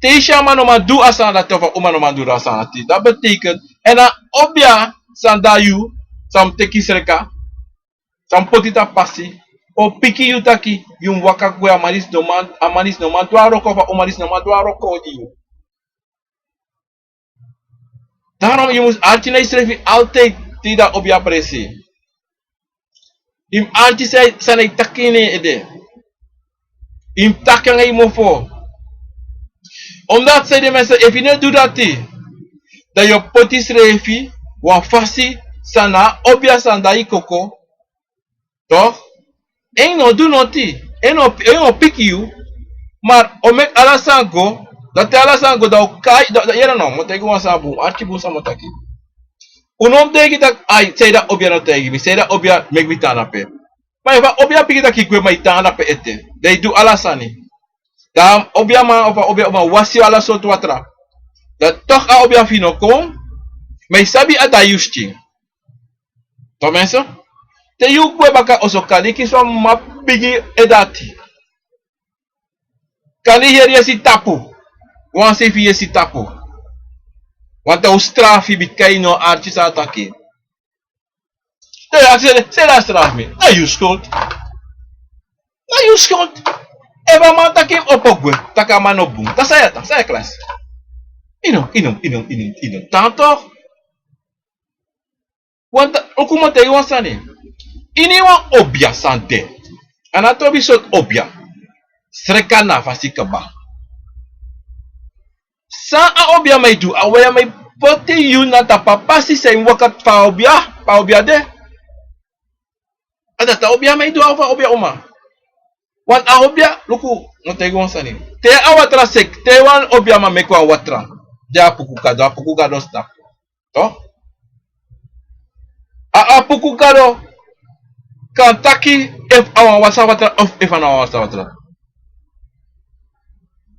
Te yu si a man no man du a sani dati, of a uma no man du a sani dati, dat betekent, èn a obia san de na yu, san mus teki sreka, san mus poti tapu pasi, o piki yu taki yu mus waka gwe, a man disi no man, a man disi no man du a wroko, of a uma disi no man du a wroko gi yu. Daarom yu mus arki na yusrefi altijd te yu de na obia presi. Yu mus arki san, san yu e taki ini en ede. Yu mus taki nanga yu mofo. Omdat san ede, mensen, efu yu no du dati, dan yu o poti yusrefi wan fasi san na obia san de na yu koko. Toch? En no du noti. En no, en no piki yu. Maar o meki ala sani go. Dan te ala sani go, dan o kai, dan, dan yere no, mi o taigi wan sani bun, arki bun san mi o taki. Un no mus denki taki, ai, san ede a obia no taigi mi, san ede a obia meki mi tan na pe. Ma efu a obia piki taki gwe, ma yu tan na pe ete, dan yu du ala sani. Dan a obiaman of a obia uma wasi yu ala sortu watra. Dan toch a obia fu yu no kon, ma yu sabi a de na yu skin. Toch mensen? Te yu gwe baka, o so kande yu kisi wan mama bigi ede ati. Kande yu heri yesi tapu. Wan sei fu yesi tapu. Wanta un strafu yu bika yu no arki san a taki. Te yu aksi, se na strafu mi. Na yu skuld. Na yu skuld. Efu a man taki opo gwe, taki a man no bun. Dan san yu e tan, san yu e klasi. Yu no, yu no, yu no, yu no, yu no tan toch. Wanta, un kon mi taigi wan sani. Ini wan obia san de. A no trobi sortu obia. Sreka na a fasi kaba. San a obia man e du, a obia man e poti yu na tapu a pasi san yu mus waka fu a obia, fu a obia de. A dati a obia man e du, a fu a obia uma. Wan a obia, luku, mi o taigi wan sani. Te a watra seki, te wan obia man meki wan watra. Di a puku gado, a puku gado stap. Toch? A, a puku gado kan taki efu a wani wasi a watra of efu a no wani wasi a watra.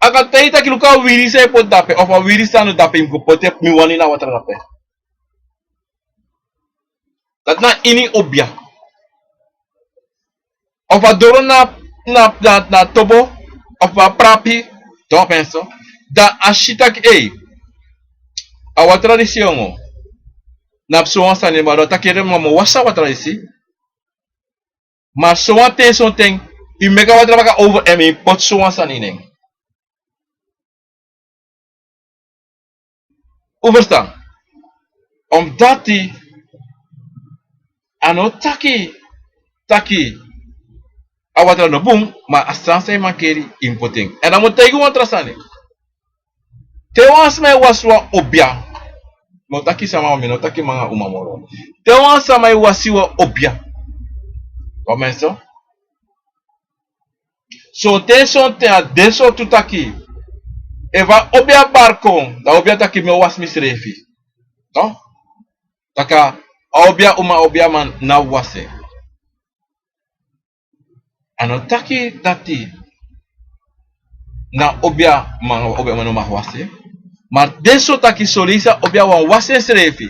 A kan taigi taki luku a wiri san yu poti dape, of a wiri san no dape, yu mus go poti mi wani na watra dape. Dati na ini obia. Of a doro na, na, na, na tobo, of a prapi, toch mensen. Dan a si taki, ei, a watra disi yongo. Na fu sowan sani, ma dan taki ede mi mu wasi a watra disi. Ma sowan ten, sowan ten, yu meki a watra baka over en yu poti sowan sani ini en. Un ferstan? Omdati a no taki, taki a watra no bun, ma a sani san yu mankeri yu mus poti en. Èn dan mi o taigi wan tra sani. Te wan sma e wasi wan obia. Mi no taki sama, mi no taki man nanga uma moro. Te wan sama e wasi wan obia. Wan menso. Sonten, sonten a de so tu taki. Efu a obia bari kon, dan a obia taki mi o wasi misrefi. No? Taki a obia uma, obia man no abi wasi. A no taki dati na obia man, obia uma no mag wasi. Ma a de so taki soleisi a obia wani wasi ensrefi,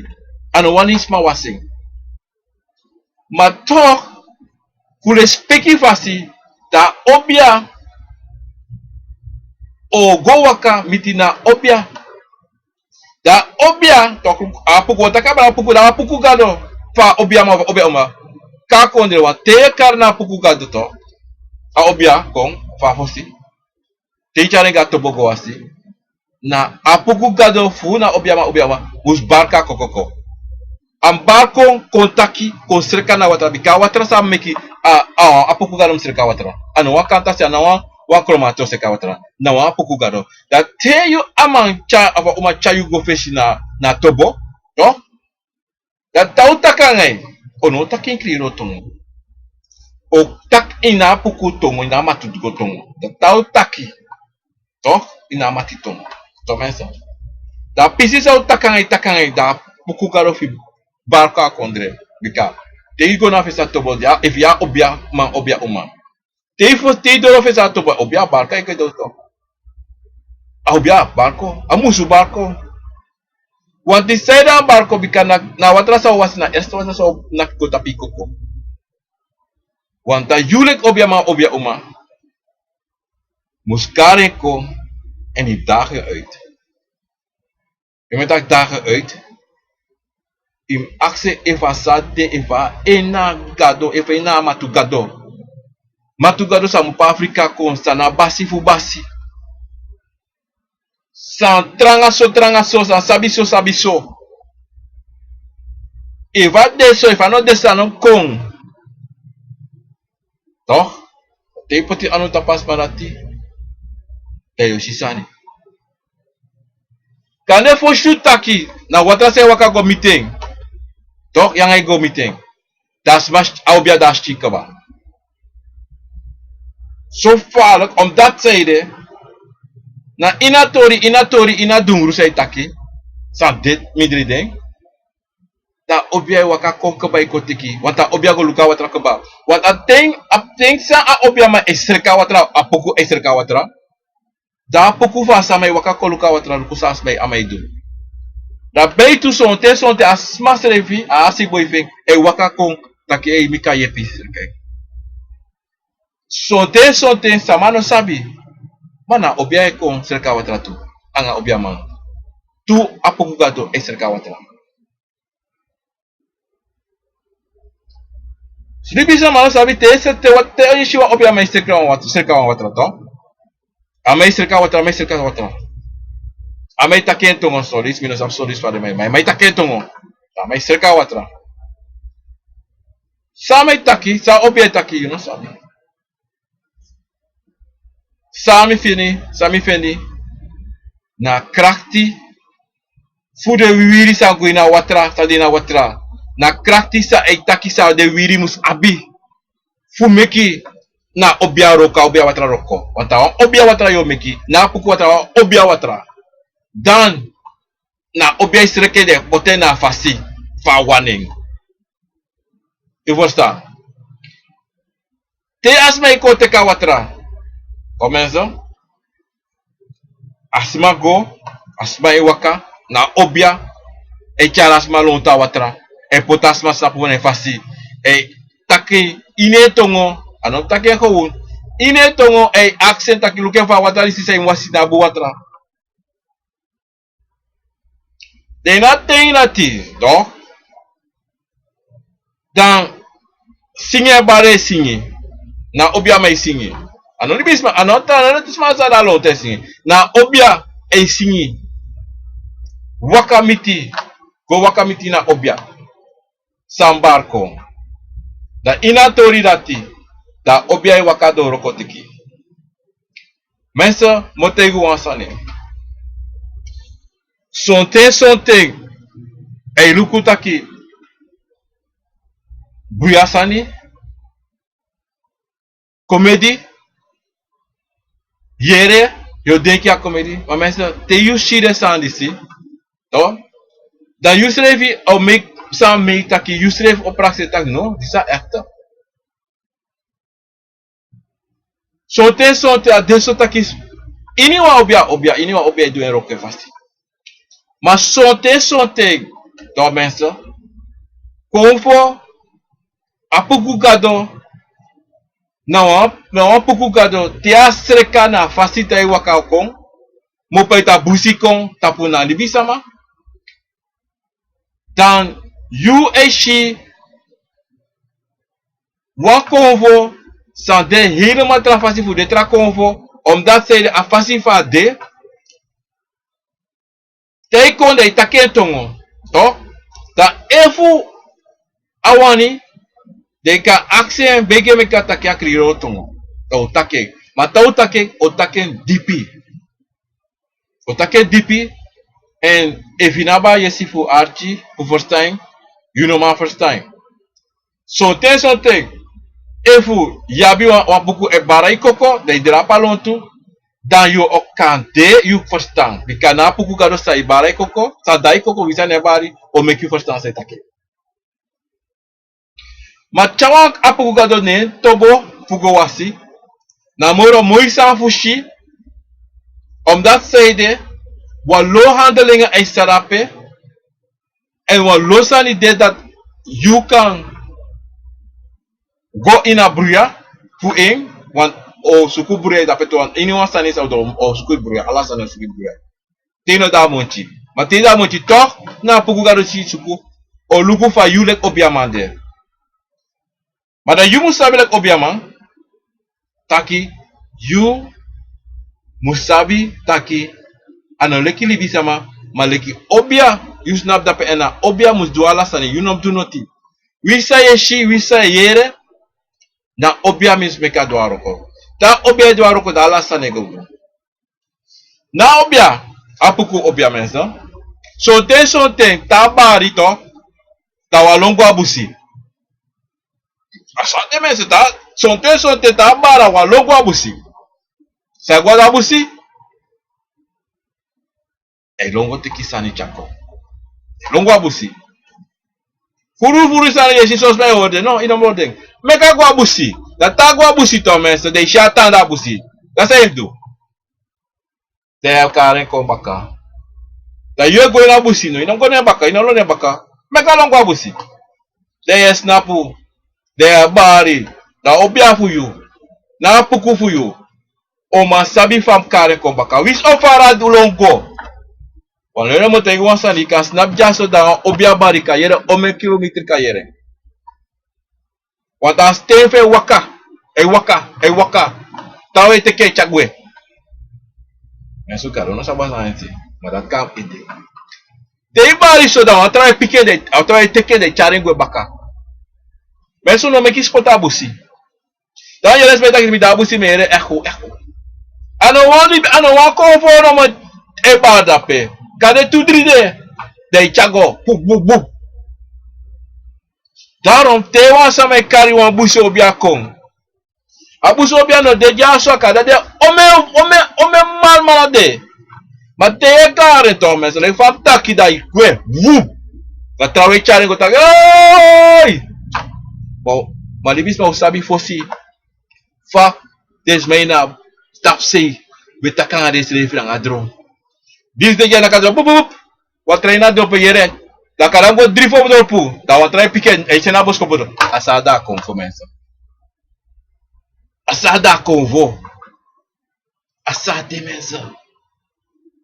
a no wani sma wasi en. Ma toch, fu lespeki fasi, dan a obia o go waka miti na a obia. Dan a obia, toch, a puku, wan taki a bari a puku, dan a puku gado fu a obia man, fu a obia uma. Kon a kondre, wan te yu e kari na a puku gado toch. A obia kon, fu a fosi. Te yu tyari en go a tobo go wasi. Na a puku gado fu unu, a obia man, obia uma, mus bari kon a kokoko. A mus bari kon, kon taki, kon sreka na watra, bika a watra san meki a, a, a puku gado mus sreka watra. A no wan kantasi, a no wan, wan kromanti o sreka watra. Na wan a puku gado. Dan te yu a man tyari, of a uma tyari yu go fesi na, na tobo, toch? Dan te a o taki nanga yu, a no o taki ini kriyoro tongo. A o taki ini a puku tongo, ini a matugo tongo. Dan te a o taki, toch, ini a mati tongo. Toch mensen. Dan a pisi san a o taki nanga yu, taki nanga yu, dan a puku gado fu yu bari kon a kondre. Bika te yu go na fesi a tobo, ya, efu yu a obia man, obia uma. Te yu fosi, te yu doro fesi a tobo, a obia bari kon, yu kon doro toch. A obia bari kon, a musu bari kon. Want san ede a bari kon, bika na, na watra san o wasi, na eerste watra san o naki go tapu yu koko. Want dan yu leki obia man, obia uma, mus kari en kon, èn yu daag en uit. Yu mus taki daag en uit. Yu mus aksi en efu a sa de, efu a ini a gado, efu a ini a matu gado. Matu gado san mu pe Afrika kon, san na basi fu basi. San tranga so, tranga so, san sabi so, sabi so. Efu a de so, efu a no de so, a no kon. Toch? Te yu poti anu tapu a sma dati, dan yu o si sani. Kande fosi yu taki, na watra san e waka go miti en. Toch, yu nanga en go miti en. Dan a sma, a obia dan a skin kaba. So gevaarlijk, omdat san ede, na ini a tori, ini a tori, ini a dungru san yu taki, san de mindri den. Dan a obia e waka kon kaba e kon teki. Want a obia go luku a watra kaba. Want a ten, a ten san a obia man e sreka watra, a puku e sreka watra. Dan a puku fu a sama e waka kon luku a watra, luku san a sma e, a man e du. Dan beitu sonten, sonten a sma srefi, a asi boi fu en, e waka kon taki ei, mi kan yepi sreka en. Sonten, sonten sama no sabi. Ma na obia e kon sreka watra tu. anga obiaman. Tu a poku gado e sreka watra. Libisama no sabi te, te, te, te yu si wan obiaman e sreka wan watra, sreka wan watra, to. A man e sreka watra, a man e sreka watra. A man e taki en tongo, sorry, mi no sabi sorry fa den man e, man e taki en tongo. A man e sreka watra. San a man e taki, san a obia e taki, yu no sabi. San mi feni, san mi feni, na krakti fu den wiwiri san go ini a watra, san de ini a watra. Na krakti san e taki san den wiwiri mus abi fu meki na obia wroko, a obia watra wroko. Want a wan obia watra yu o meki, na a puku watra, wan obia watra. Dan na obia e sreke den, poti en na a fasi fa a wani en. Yu ferstan? Te a sma e kon teki a watra, o mensen, a sma go, a sma e waka, na obia e tyari a sma lontu a watra, e poti a sma tapu wan fasi, e taki en ini en tongo, a no taki en gewoon, ini en tongo, e aksi en taki luku fa a watra disi, san yu wasi na bun watra. Den na ten dati, toch? Dan singi e bari e singi. Na obiaman e singi. A no libisma, a no tra, a no tra sma san de a lontu e singi. Na obia e singi. Waka miti, go waka miti na obia san bari kon. Dan ini a tori dati, dan obia e waka doro kon teki. Mensen, mi o taigi un wan sani. Sonten, sonten, a e luku taki bruya sani, komedi, yere, yu o denki a komedi, ma mensen, te yu si den sani disi, toch? Dan yusrefi o meki san, meki taki yusrefi o prakseri taki no, disi na echt. Sonten, sonten a de so taki, ini wan obia, obia, ini wan obia e du en wroko fasi. Ma sonten, sonten, toch mensen, kon fu a puku gado, na wan, na wan puku gado, te a sreka na a fasi te a e waka kon, mi o pai taki busi kon tapu na libisama. Dan yu e si wan konfo san de helemaal tra fasi fu den tra konfo, omdat san ede a fasi fa a de, te a e kon dan a e taki en tongo, toch? Dan efu a wani, dan yu kan aksi en, begi en meki a taki a krioro tongo. Dan a o taki en. Ma te a o taki en, a o taki en dipi. A o taki en dipi, èn efu yu no abi a yesi fu arki fu ferstan en, yu no man ferstan en. Sonten, sonten, efu yu abi wan, wan puku e bari yu koko, dan yu drapu a lontu, dan yu o kan de yu ferstan. Bika na a puku gado san e bari yu koko, san e bari yu koko, wi sani e bari, o meki yu ferstan san e taki. Ma te wan a puku gado no e tobo fu go wasi, na moro moi sani fu si, omdat san ede, wan lo handelingi e sarape, èn wan lo sani de dati yu kan go ini a bruya fu en, want o suku bruya, dape tu wan, ini wan sani san o du, o suku bruya, ala sani o suku bruya. Te yu no de a monti. Ma te yu de a monti toch, na a puku gado san yu suku, o luku fa yu leki obiaman de. Ma dan yu mu sabi leki obiaman, taki, yu mu sabi taki, a no leki libisama, ma leki obia, yu snapu dape, èn na obia mus du ala sani, yu no mus du noti. Winsi san yu e si, winsi san yu e yere, na obia mus meki a du a wroko. Te obia e du a wroko, dan ala sani e go bun. Na obia, a puku obia, mensen. Sonten, sonten, te a bari toch, dan a wani lon go a busi. A san de, mensen, te, sonten, sonten, te a bari, a wani lon go a busi. San e go a busi? A e lon go teki sani tyari kon. A e lon go a busi. Furu, furu sani yu e si, son sma e hori den. No, yu no mus hori den. Meki a go a busi. Dan te a go a busi toch, mensen, dan yu si a tan de a busi. Dan san yu e du? Dan yu e kari en kon baka. Dan yu e go ini a busi, no, yu no mus go na en baka, yu no lon na en baka. Meki a lon go a busi. Dan yu e snapu. Dan yu e bari. Dan a obia fu yu. Na a puku fu yu. O man sabi fa a mus kari en kon baka. Winsi o fara du lon go. Wan lon yu no mu taigi wan sani, yu kan snapu dyaso, dan wan obi a bari kan yere, omeni kilometri kan yere. Wan taa sten fu en waka, e waka, e waka. Tawe teke e tyari gwe. Menso, Gado no sabi san ete. Ma dati kan ete. Te yu bari so, dan wan trawan e piki en, dan wan trawan e teke en, dan e tyari en gwe baka. Menso, no meki spotu a busi. Dan yu e respeki taki mi de a busi, mi e yere echo, echo. A no wan libi, a no wan konfo nomo e bari dape. Kande tu dri de, dan e tyari go, pup, pup, pup. Daarom te wan sama e kari wan busi obi a kon, a busi obi a no de dyaso a kan, dan den omeni, omeni, omeni manman de. Ma te yu e kari en, to, menso, leki fa a mus taki, dan yu gwe, vup. Dan trawan e tyari en go taki, ei! Ma, ma libisma o sabi fosi fa den sma ini a tapusei ben taki nanga densrefi nanga dron. Disi den gi en naka dron, bup, bup, bup. Wan trawan ini a dorpu e yere. Dan a kan go dri fu dorpu. Dan wan trawan e piki en, e seni na boskopu. A so a de a konfo, menso. A so a de a konfo. A so a de, menso.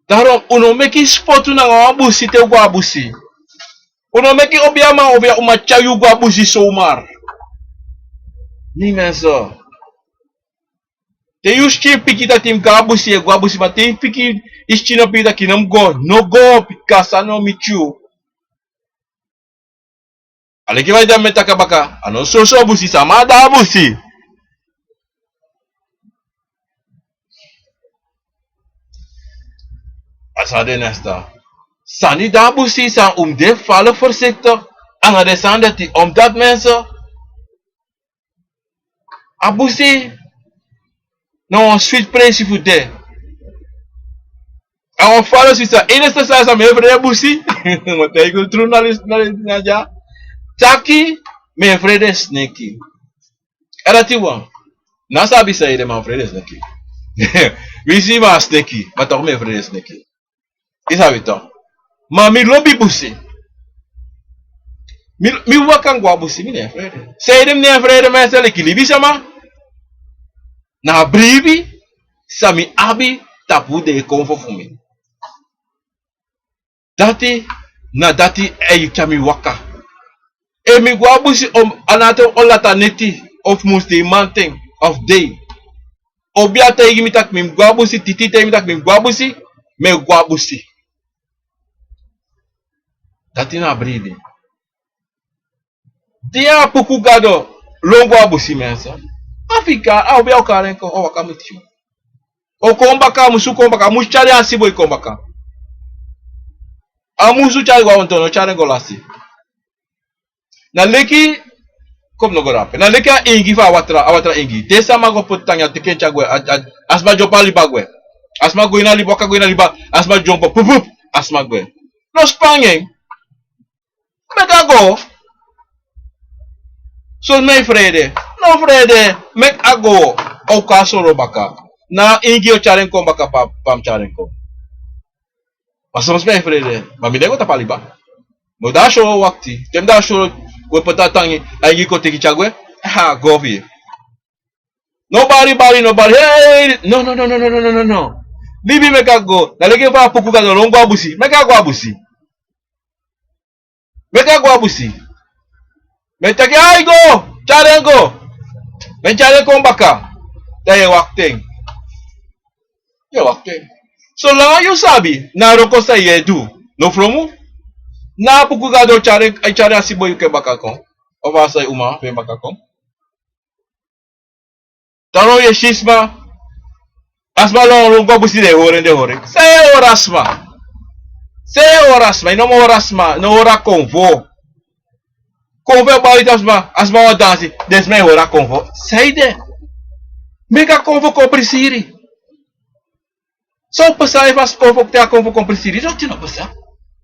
Daarom un no meki spotu nanga wan busi te un go a busi. Un no meki obi a man, obi a uma tyari yu go a busi zomaar. Nee, menso. Te yu sikin piki taki mi go a busi, e go a busi, ma te yu piki, yu sikin no piki taki no mu go, no go, bika san no miti yu. A leki fa yu de, mi e taki baka, a no soso busi, sama de a busi. A so a de, nesta. Sani de a busi, san un mus de fala voorzichtig nanga den sani dati, omdat, menso, a busi na wan switi presi fu de. A wan fala switi. San, enigste sani san mi e frede busi. Mi o taigi un tru, na dya. Taki mi e frede sneki. A dati wan. Mi no sabi san ede, ma mi e frede sneki. Mi si mi a sneki, ma toch mi e frede sneki. Yu sabi toch. Ma mi lobi busi. Mi, mi waka go a busi, mi no e frede. San ede mi no e frede, mi e seli leki libisma. Na a bribi san mi abi tapu den konfo fu mi. Dati, na dati e tyari mi waka. Efu mi go a busi, a no altijd o lati neti, of muslimanten, of dei. Obi a taigi mi taki mi mus go a busi, titi taigi mi taki mi mus go a busi, mi e go a busi. Dati na a bribi. Di a puku Gado lon go a busi, menso, a fika, a obi a o kari en kon, o waka miti yu. O kon baka, a musu kon baka, a musu tyari a siboi kon baka. A musu tyari go a onto, no tyari en go lasi. Na leki, kon mi no go dape. Na leki a ingi fu a watra, a watra ingi. Te sama go poti tangi, a teki en tyari gwe, a, a, a sma dyompo a liba gwe. A sma go ini a liba, waka go ini a liba, a sma dyompo, pup, pup, a sma gwe. No span en. Meki a go. So mi e frede? No frede. Meki a go. A o kon a soro baka. Na ingi o tyari en kon baka, pa, pa mi tyari en kon. Ma soms mi e frede. Ma mi no e go tapu a liba. Mi o de a soro wakti. Te mi de a soro, we poti a tangi, a ingi kon teki tyari gwe. Ha, go fi yu. No bari, bari, no bari. Hey! No, no, no. Libi, meki a go. Na leki fa a puku Gado lon go a busi. Meki a go a busi. Meki a go a busi. Mi e taki, ai go, tyari en go. Mi e tyari en kon baka. Dan yu e wakti en. Yu e wakti en. Solanga yu sabi, na wroko san yu e du. No fromu. Na a puku Gado tyari, tyari a siboi fu en baka kon. Of a sai uma fu en baka kon. Daarom yu e si sma. A sma lon, lon go a busi, den e hori en, den e hori en. San yu e hori a sma? San yu e hori a sma? Yu no mu hori a sma, no hori a konfo. Konfo e bari tapu sma, a sma wani dansi, den sma e hori a konfo. San ede? Meki a konfo kon prisiri. San o pasa efu a konfo, te a konfo kon prisiri? Dati no pasa.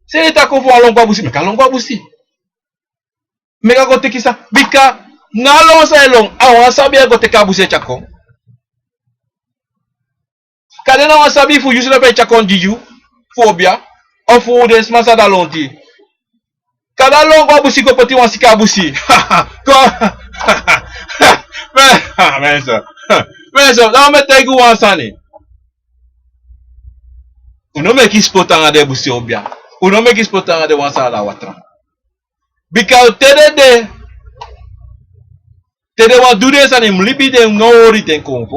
San ede? Te a konfo wani lon go a busi, meki a lon go a busi. Meki a go teki san, bika na a lon san e lon, a wan sabi e go teki a busi e tyari kon. Kande na wan sabi fu yu srefi e tyari kon gi yu, fu obia, of fu den sma san de a lonti. Kande a lon go a busi go poti wan siki a busi. Kon. Menso. Mensen, laten we tegen wan sani. Unu meki spot anga den busi obia. Unu meki spot anga den wan sani ala watra. Bika te den de, te den wan du den sani, mi libi den, no hori den kon.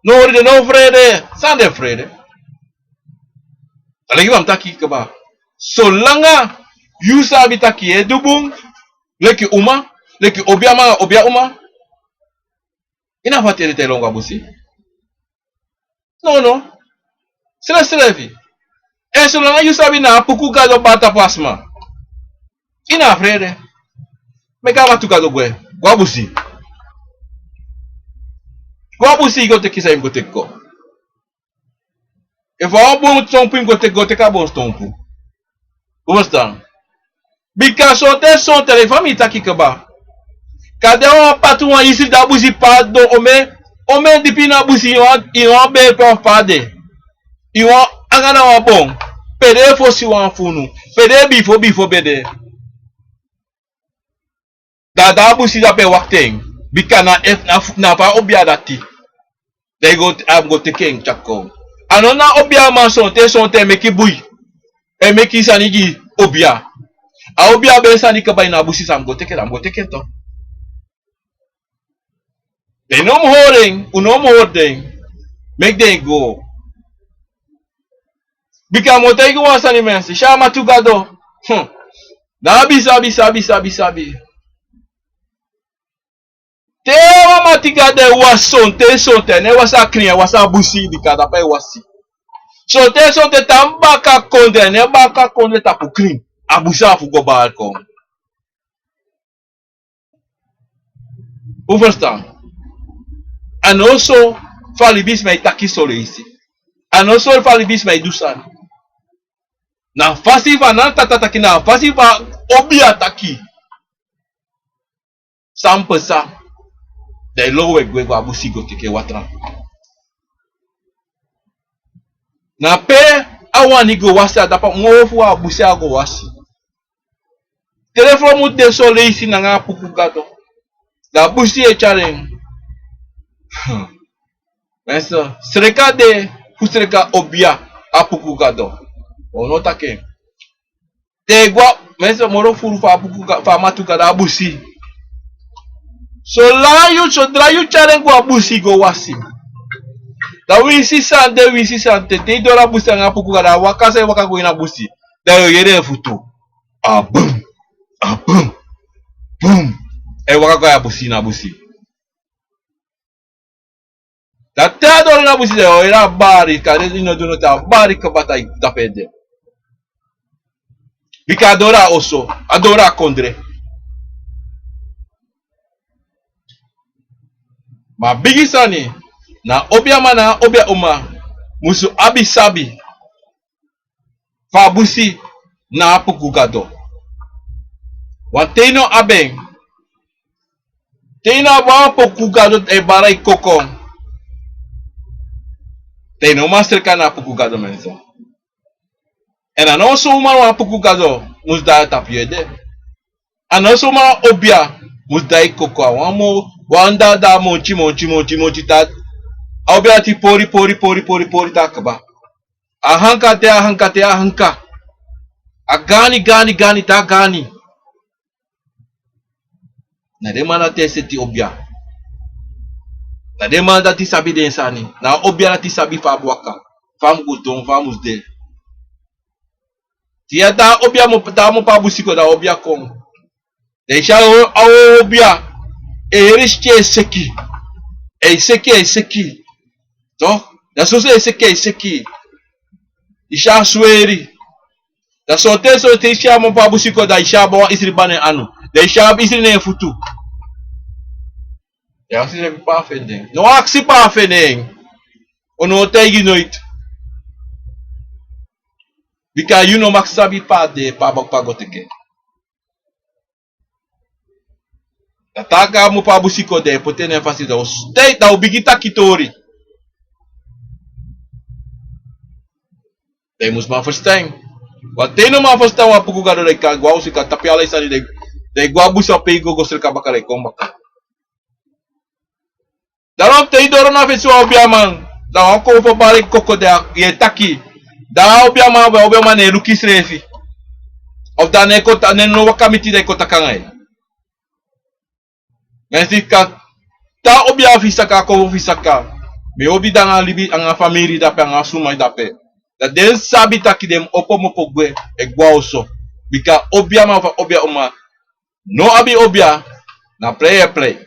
No hori den, no frede, san den frede. Alegi wan taki kaba. Solanga yu sabi taki e du bun, leki uma, leki obia man, obia uma. Ina fati ede te longo a busi. No, no. Srefsrefi. En solanga yu sabi na a puku gado bata pasma. Ina frede. Meki a matu gado gwe. Gwa busi. Gwa busi go teki san yu go teki go. Efu a wan bon stompu yu go teki go teki a bon stompu. Un ferstan? Bika sonten sonten, fa mi taki kaba. Kande wan patu wan isri dan a busi pardon, omen, omen dipi na busi yu wan, yu wan ben pe wan pardon. Yu wan anga na wan bon. Pe den fosi wan fu unu. Pe den bifo bifo ben de. Da, da a busi dape wakti en. Bika na efu, na fu, na fu a obia dati. Dan yu go, a go teki en tyari kon. A no na obia man sonten, sonten e meki bui. E meki sani gi obia. A obia ben sani kaba ini a busi san go teki, dan go teki en tu. Den no mu hori en, un no mu hori den. Meki den go. Bika mi o taigi wan sani mensen, si a matu gado. Hmm. Na abi sabi, sabi, sabi, sabi. Te wan matu gado e wasi sonten, sonten, ne wasi a krin, wasi a busi, bika dape e wasi. Sonten, sonten, tan baka kondre, ne baka kondre tapu krin. A busi a fu go bari kon. Un ferstan? A no so fa libisma e taki soleisi. A no so fa libisma e du sani. Na fasi fa nan tata taki, na fasi fa obia taki. San pasa. Dan yu lowe gwe go a busi go teki watra. Na pe a wani go wasi, a dape moo fu a busi a go wasi. Te den fromu de soleisi nanga a puku gado. Dan a busi e tyari en. Hmm. Mensen, sreka de, fu sreka obia, a puku gado. Un no taki en. Te gwa, mensen, moro furu fu a puku ga, fu a matu gado a busi. Solanga yu, sodra yu tyari en go a busi go wasi. Dan winsi san de, winsi san de, te yu doro a busi anga a puku gado, a waka san e waka go ini a busi. Dan yu o yere en futu. A bum, a bum, bum. E waka go a busi na busi. Dan te a doro na busi dan yu o yere a bari, kande yu no du noti, a bari kaba tapu en de. Bika a doro a oso, a doro a kondre. Ma bigi sani, na obia man, na obia uma, musu abi sabi. Fa a busi na a puku gado. Wan te yu no abi en. Te yu no abi wan puku gado e bari yu koko. Dan yu no man sreka na a puku gado mensen. Èn a no so uman wan puku gado mus de tapu yu ede. A no so uman obia mus de yu koko, a wan mo, wan dada monti, monti, monti, monti, te a obia dati pori, pori, pori, pori, pori, te a kaba. A hanka te, a hanka te, a hanka. A gani, gani, gani, te a gani. Na den man dati e seti obia. Na den man dati sabi den sani. Na obia dati sabi fa a mus waka. Fa a mus go don, fa a mus de. Te a obia mu, te a mu pe a busi kon, dan obia kon. Dan yu si a o, a o obia. E heri siki e seki. E seki, e seki. Toch? Dan soso e seki, e seki. Yu si a sweri. Dan sonten, sonten yu si a man pe a busi kon, dan yu si a abi wan isri kba na en anu. Dan yu si a abi isri na en futu. Yu aksi srefi pe a fende en. No aksi pe a fende en. Un no o taigi noiti. Bika yu no mag sabi pe a de, pe a baka, pe a go teki en. Dan te a man pe a busi kon, dan yu poti en na en fasi, dan un stei, dan un bigin taki tori. Dan yu mus man ferstan. Want te yu no man ferstan wan puku gado, dan yu kan go a osu, yu kan tapu ala yu sani, dan yu, dan yu go a busi, a pe yu go, go sreka baka, dan yu kon baka. Daarom te yu doro na fesi wan obiaman, da wan kon fu bari koko de, yu e taki. Da a obiaman, a obiaman no e luku yu srefi. Of da no e kon ta-, no e no waka miti, da yu kon taki nanga yu. Mi e si taki, te a obia fu yu saka, a kon fu yu saka. Mi e obi de anga libi, anga famiri dape, anga suma dape. Da den sabi taki den mu opo, mu opo gwe, e gwe a oso. Bika obiaman fu a obiauman no abi obia, na prei e prei.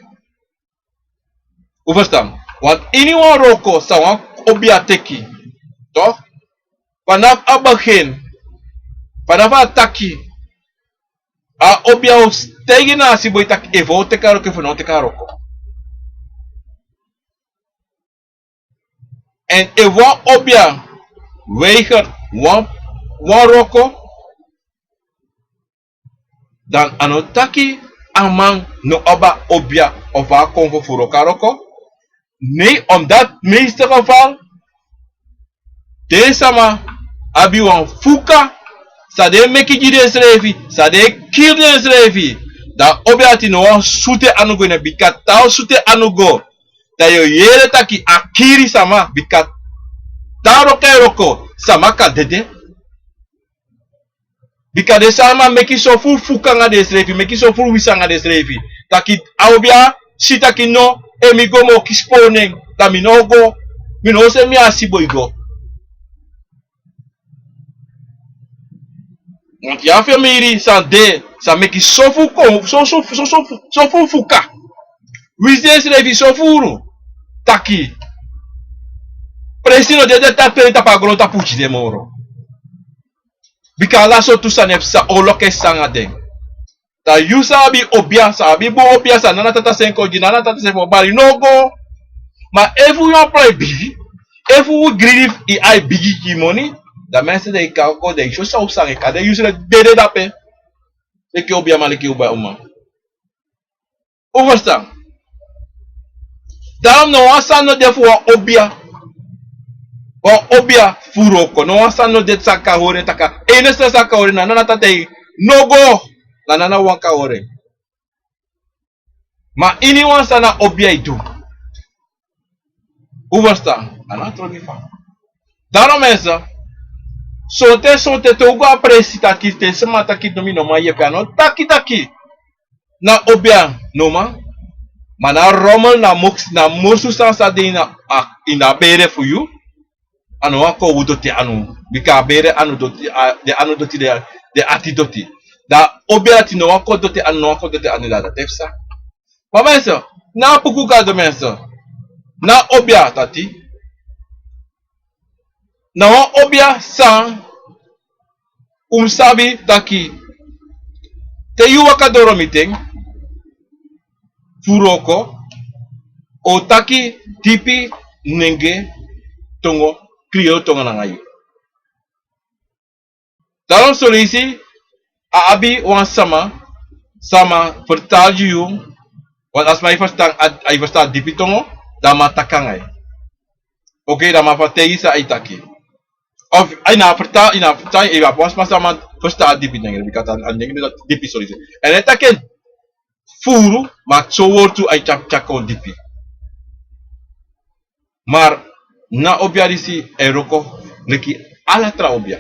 Un ferstan? Want iniwan wroko san wan obia teki, toch? Vanaf a begin, vanaf a taki, a obia o taigi na a siboi taki efu a o teki a wroko, efu a no o teki a wroko. En efu wan obia weiger wan, wan wroko, dan a no taki a man no abi a obia of a kon fu wroko a wroko. Nee, omdat meeste geval den sama abi wan fuka san den e meki gi densrefi, san den e kiri densrefi. Dan a obia dati no wani sutu en anu go ini en, bika te a o sutu en anu go, dan yu o yere taki a kiri sama, bika te a wroko e wroko, sama kan dede. Bika den sama meki sofuru fuka anga densrefi, meki sofuru wisi anga densrefi. Taki a obia si taki no, efu mi go mi o kisi puru nen, dan mi no o go, mi no o seni mi asiboi go. Want yu abi famiri san de, san meki sofuru kon, so, so, so, so, sofuru fuka. Wisi densrefi sofuru. Taki presi no de, den taki peni tapu a grontapu gi den moro. Bika ala sortu sani e psa, olo e psa anga den. Dan yu san abi obia, san abi bun obia, san Nana Tata seni kon gi, Nana Tata seni fu bari, no go. Ma efu yu wan plan e bigi, efu yu gridi, yu ai bigi gi moni, dan mensen, dan yu kan go, dan yu si san yu o psa anga yu, kande yu srefi dede dape. Leki obiaman, leki obiauman. Un ferstan? Daarom no wan sani no de fu wan obia. Wan obia fu wroko. No wan sani no de san kan hori en taki, enigste san kan hori en na Nana Tata e, no go. Na Nana wan kan hori en. Ma iniwan san na obia e du, un ferstan, a no trongi fa. Daarom mensen, sonten, sonten te un go a presi taki, te sama taki no, mi no man yepi, a no taki taki na obia no man. Ma na rommel, na moksi, na morsu san sa de ini a, ini a bere fu yu. A no wani kon fu doti anu. Bika a bere anu doti, a, den anu doti, den, den ati doti. Dan obia dati no wani kon doti anu, no wani kon doti anu, dan dati e psa. Ma mensen, na Apuku Gado mensen, na obia dati. Na wan obia san un mu sabi taki te yu waka doro miti en fu wroko, a o taki dipi nenge tongo, kriyoro tongo nanga yu. Daarom son leisi a abi wan sama, sama fertal gi yu, want a sma e ferstan, a, a e ferstan dipi tongo, dan a man taki nanga yu. Oké, dan a man fertel yu san a e taki. Of a ini a fertal, ini a fertal, efu a abi wan sma san man ferstan dipi nenge, bika a nenge no dati dipi, son leisi. En a e taki en furu, ma son wortu a e tyari, tyari kon dipi. Maar na obia disi e wroko leki ala tra obia.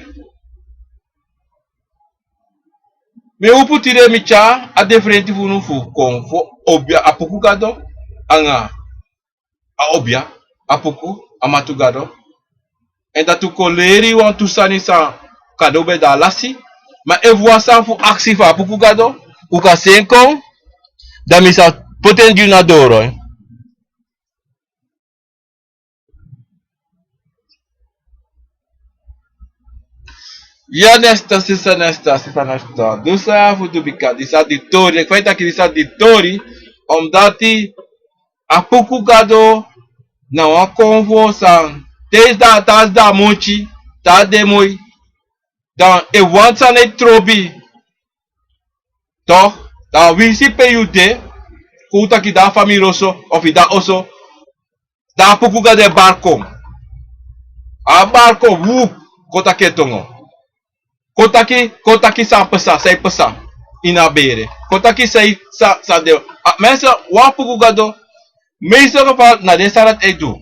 Mi e opo tide, mi tyari a diferenti fu unu fu kon fu obia, Apuku Gado anga a obia, Apuku, Amatu Gado. En dati un kon leri wantu sani san kande un ben de a lasi. Ma efu wan sani fu aksi fu Apuku Gado, un kan seni kon, dan mi sa poti en gi unu na doro, eh. Ya, nesta, sisa, nesta, sisa, nesta. Du san yu abi fu du, bika disi a di tori. Fa yu taki disi a di tori, omdati Apuku Gado na wan konfo san, te a si da, te a si da a monti, te a de moi, dan efu wan sani e trobi, toch, dan winsi pe yu de, kon un taki da a famiri oso, of yu da oso, dan Apuku Gado e bari kon. A bari kon, wup, kon taki en tongo. Kon taki, kon taki san pasa, san e pasa ini a bere. Kon taki san, san, san de. A, mensen, wan Apuku Gado, Meeste geval na den sani dati e du.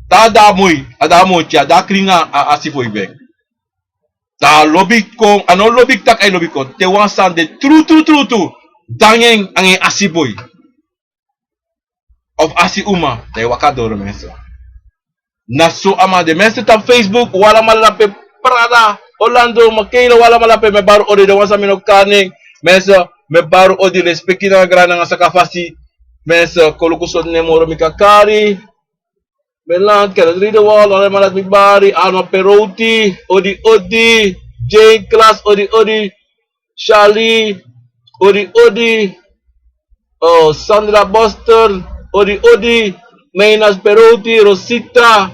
Te a de a moi, a de a moti, a de a krin nanga a, a asi fu yu ben. Dan a lobi kon, a no lobi taki a e lobi kon. Te wan sani de tru, tru, tru, tru. Dan en, anga en asi boi. Of asi uma, dan e waka doro meeste. Na so a man de meeste tapu Facebook, un alamala pe Prada, Orlando, Makela, un alamala pe mi e bari odi, den wan san mi no kari nen. Meeste, mi e bari odi, lespeki nanga grani nanga saka fasi. Meeste, kon luku sortu nen moro mi kan kari. Meland, Kenneth Riedewald, alamala mi bari, Arno Perouti, odi, odi, Jane Klas, odi, odi, Charlie, odi, odi, oh, Sandra Boster, odi, odi, Meinas Perouti, Rosita,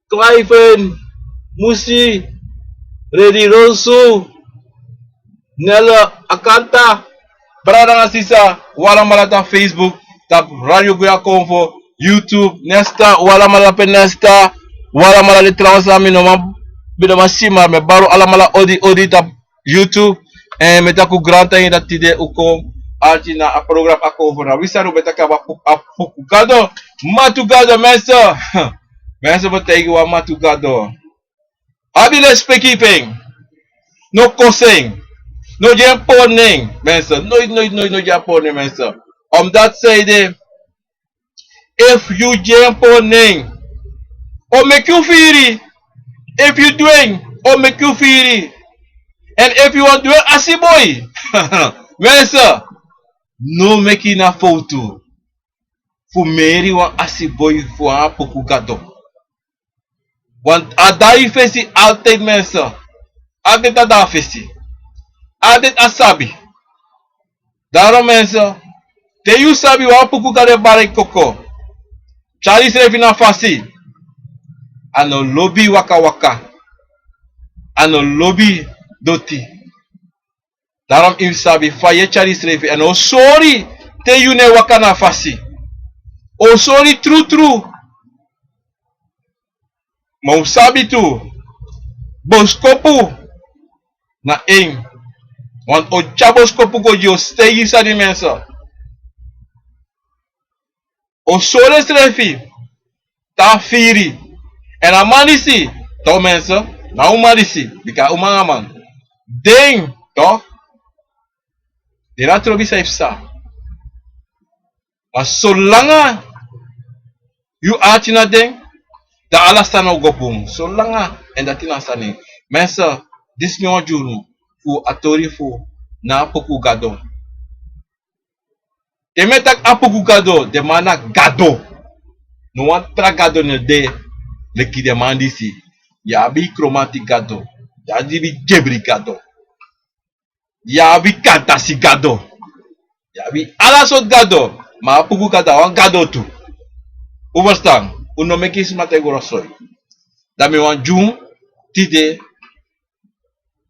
Cliven, Musi, Redi Rosu, Nelle Akanta, brada nanga sisa, un alamala tapu Facebook, tapu Radio Guya Konfo, YouTube, Nesta, un alamala pe Nesta, un alamala de trouwens na mi no man, mi no man si, ma mi e bari un alamala odi, odi tapu YouTube. En mi e taki un grantangi dati tide un kon arki na a program Akomfo. Na wi sani un ben taki a poku, a poku gado. Matu gado, meeste. Meeste, mi e taigi wan matu gado. Abi lespeki fu en. No kosi en. No gi en pori nen, meeste. Noiti, noiti, noiti, no gi en pori nen, meeste. Omdat seide, efu yu gi en pori nen, a o meki yu firi. Efu yu du en, a o meki yu firi. Èn efu yu wani du en asi boi, meeste, no meki na fowtu fu meri wan asi boi fu wan poku gado. Want a de a yu fesi altijd, meeste. Altijd a de a fesi. Altijd a sabi. Daarom, meeste, te yu sabi wan poku gado e bari koko, tyari yusrefi na fasi. A no lobi waka waka. A no lobi doti. Daarom yu sabi fa yu e tyari yusrefi, èn a o sori te yu no e waka na fasi. A o sori trutru. Ma un sabi tu, boskopu na en. Want a o tyari boskopu go gi yu, a o sitei gi yu sani, meeste. A o sori ensrefi te a firi. Èn a man disi, toch, meeste, na a uman disi, bika a uman nanga man. Den, toch, den na trobi san e psa. Ma solanga yu ati na den, dan ala sani o go bun. Solanga, èn dati na a sani. Meeste, disi mi wani gi unu fu a tori fu na a poku gado. Te mi e taki a poku gado, den man na gado. No wan tra gado no de leki den man disi. Yu abi kromanti gado. Yu abi gebri gado. Yu abi kantasi gado. Yu abi ala sortu gado. Ma a poku gado na wan gado tu. Un ferstan? Un no meki sma taigi unu a soi. Dan mi wani gi unu tide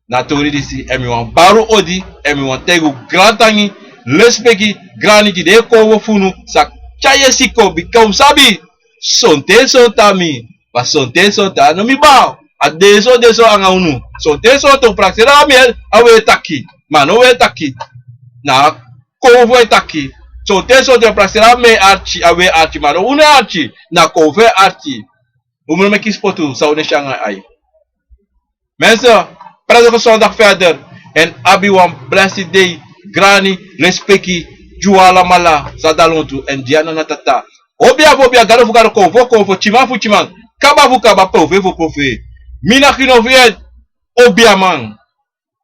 na a tori disi, èn mi wani bari unu odi, èn mi wani taigi unu grantangi, lespeki, grani gi den Akomfo fu unu san tyai yesi kon, bika un sabi, sonten sonten a mi, ma sonten sonten a no mi baa, a de so, de so anga unu. Sonten sonten un prakseri a mi, a we taki, ma no we taki. Na Akomfo e taki. Sonten sonten un prakseri a mi arki, a we arki, ma no unu arki, na Akomfo e arki. Un mu no meki spotu san un no e si anga ai. Mensen, prettige zondag verder. En abi wan blessed day. Grani, lespeki, gi un alamala, san de a lontu, èn gi a nana tata. Obia fu obia, gado fu gado, konfo fu konfo, tyiman fu tyiman, kaba fu kaba, profeti fu profeti. Mi na Gino fu yu, obiaman.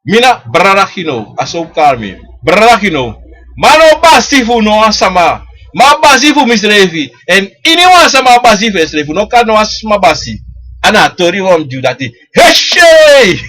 Mi na brada Gino, a so un kari mi. Brada Gino. Ma no basi fu no wan sama. Ma basi fu misrefi. Èn iniwan sama basi fu ensrefi. No kari no wan sma basi. A na a tori wan mi gi un dati. Hesei!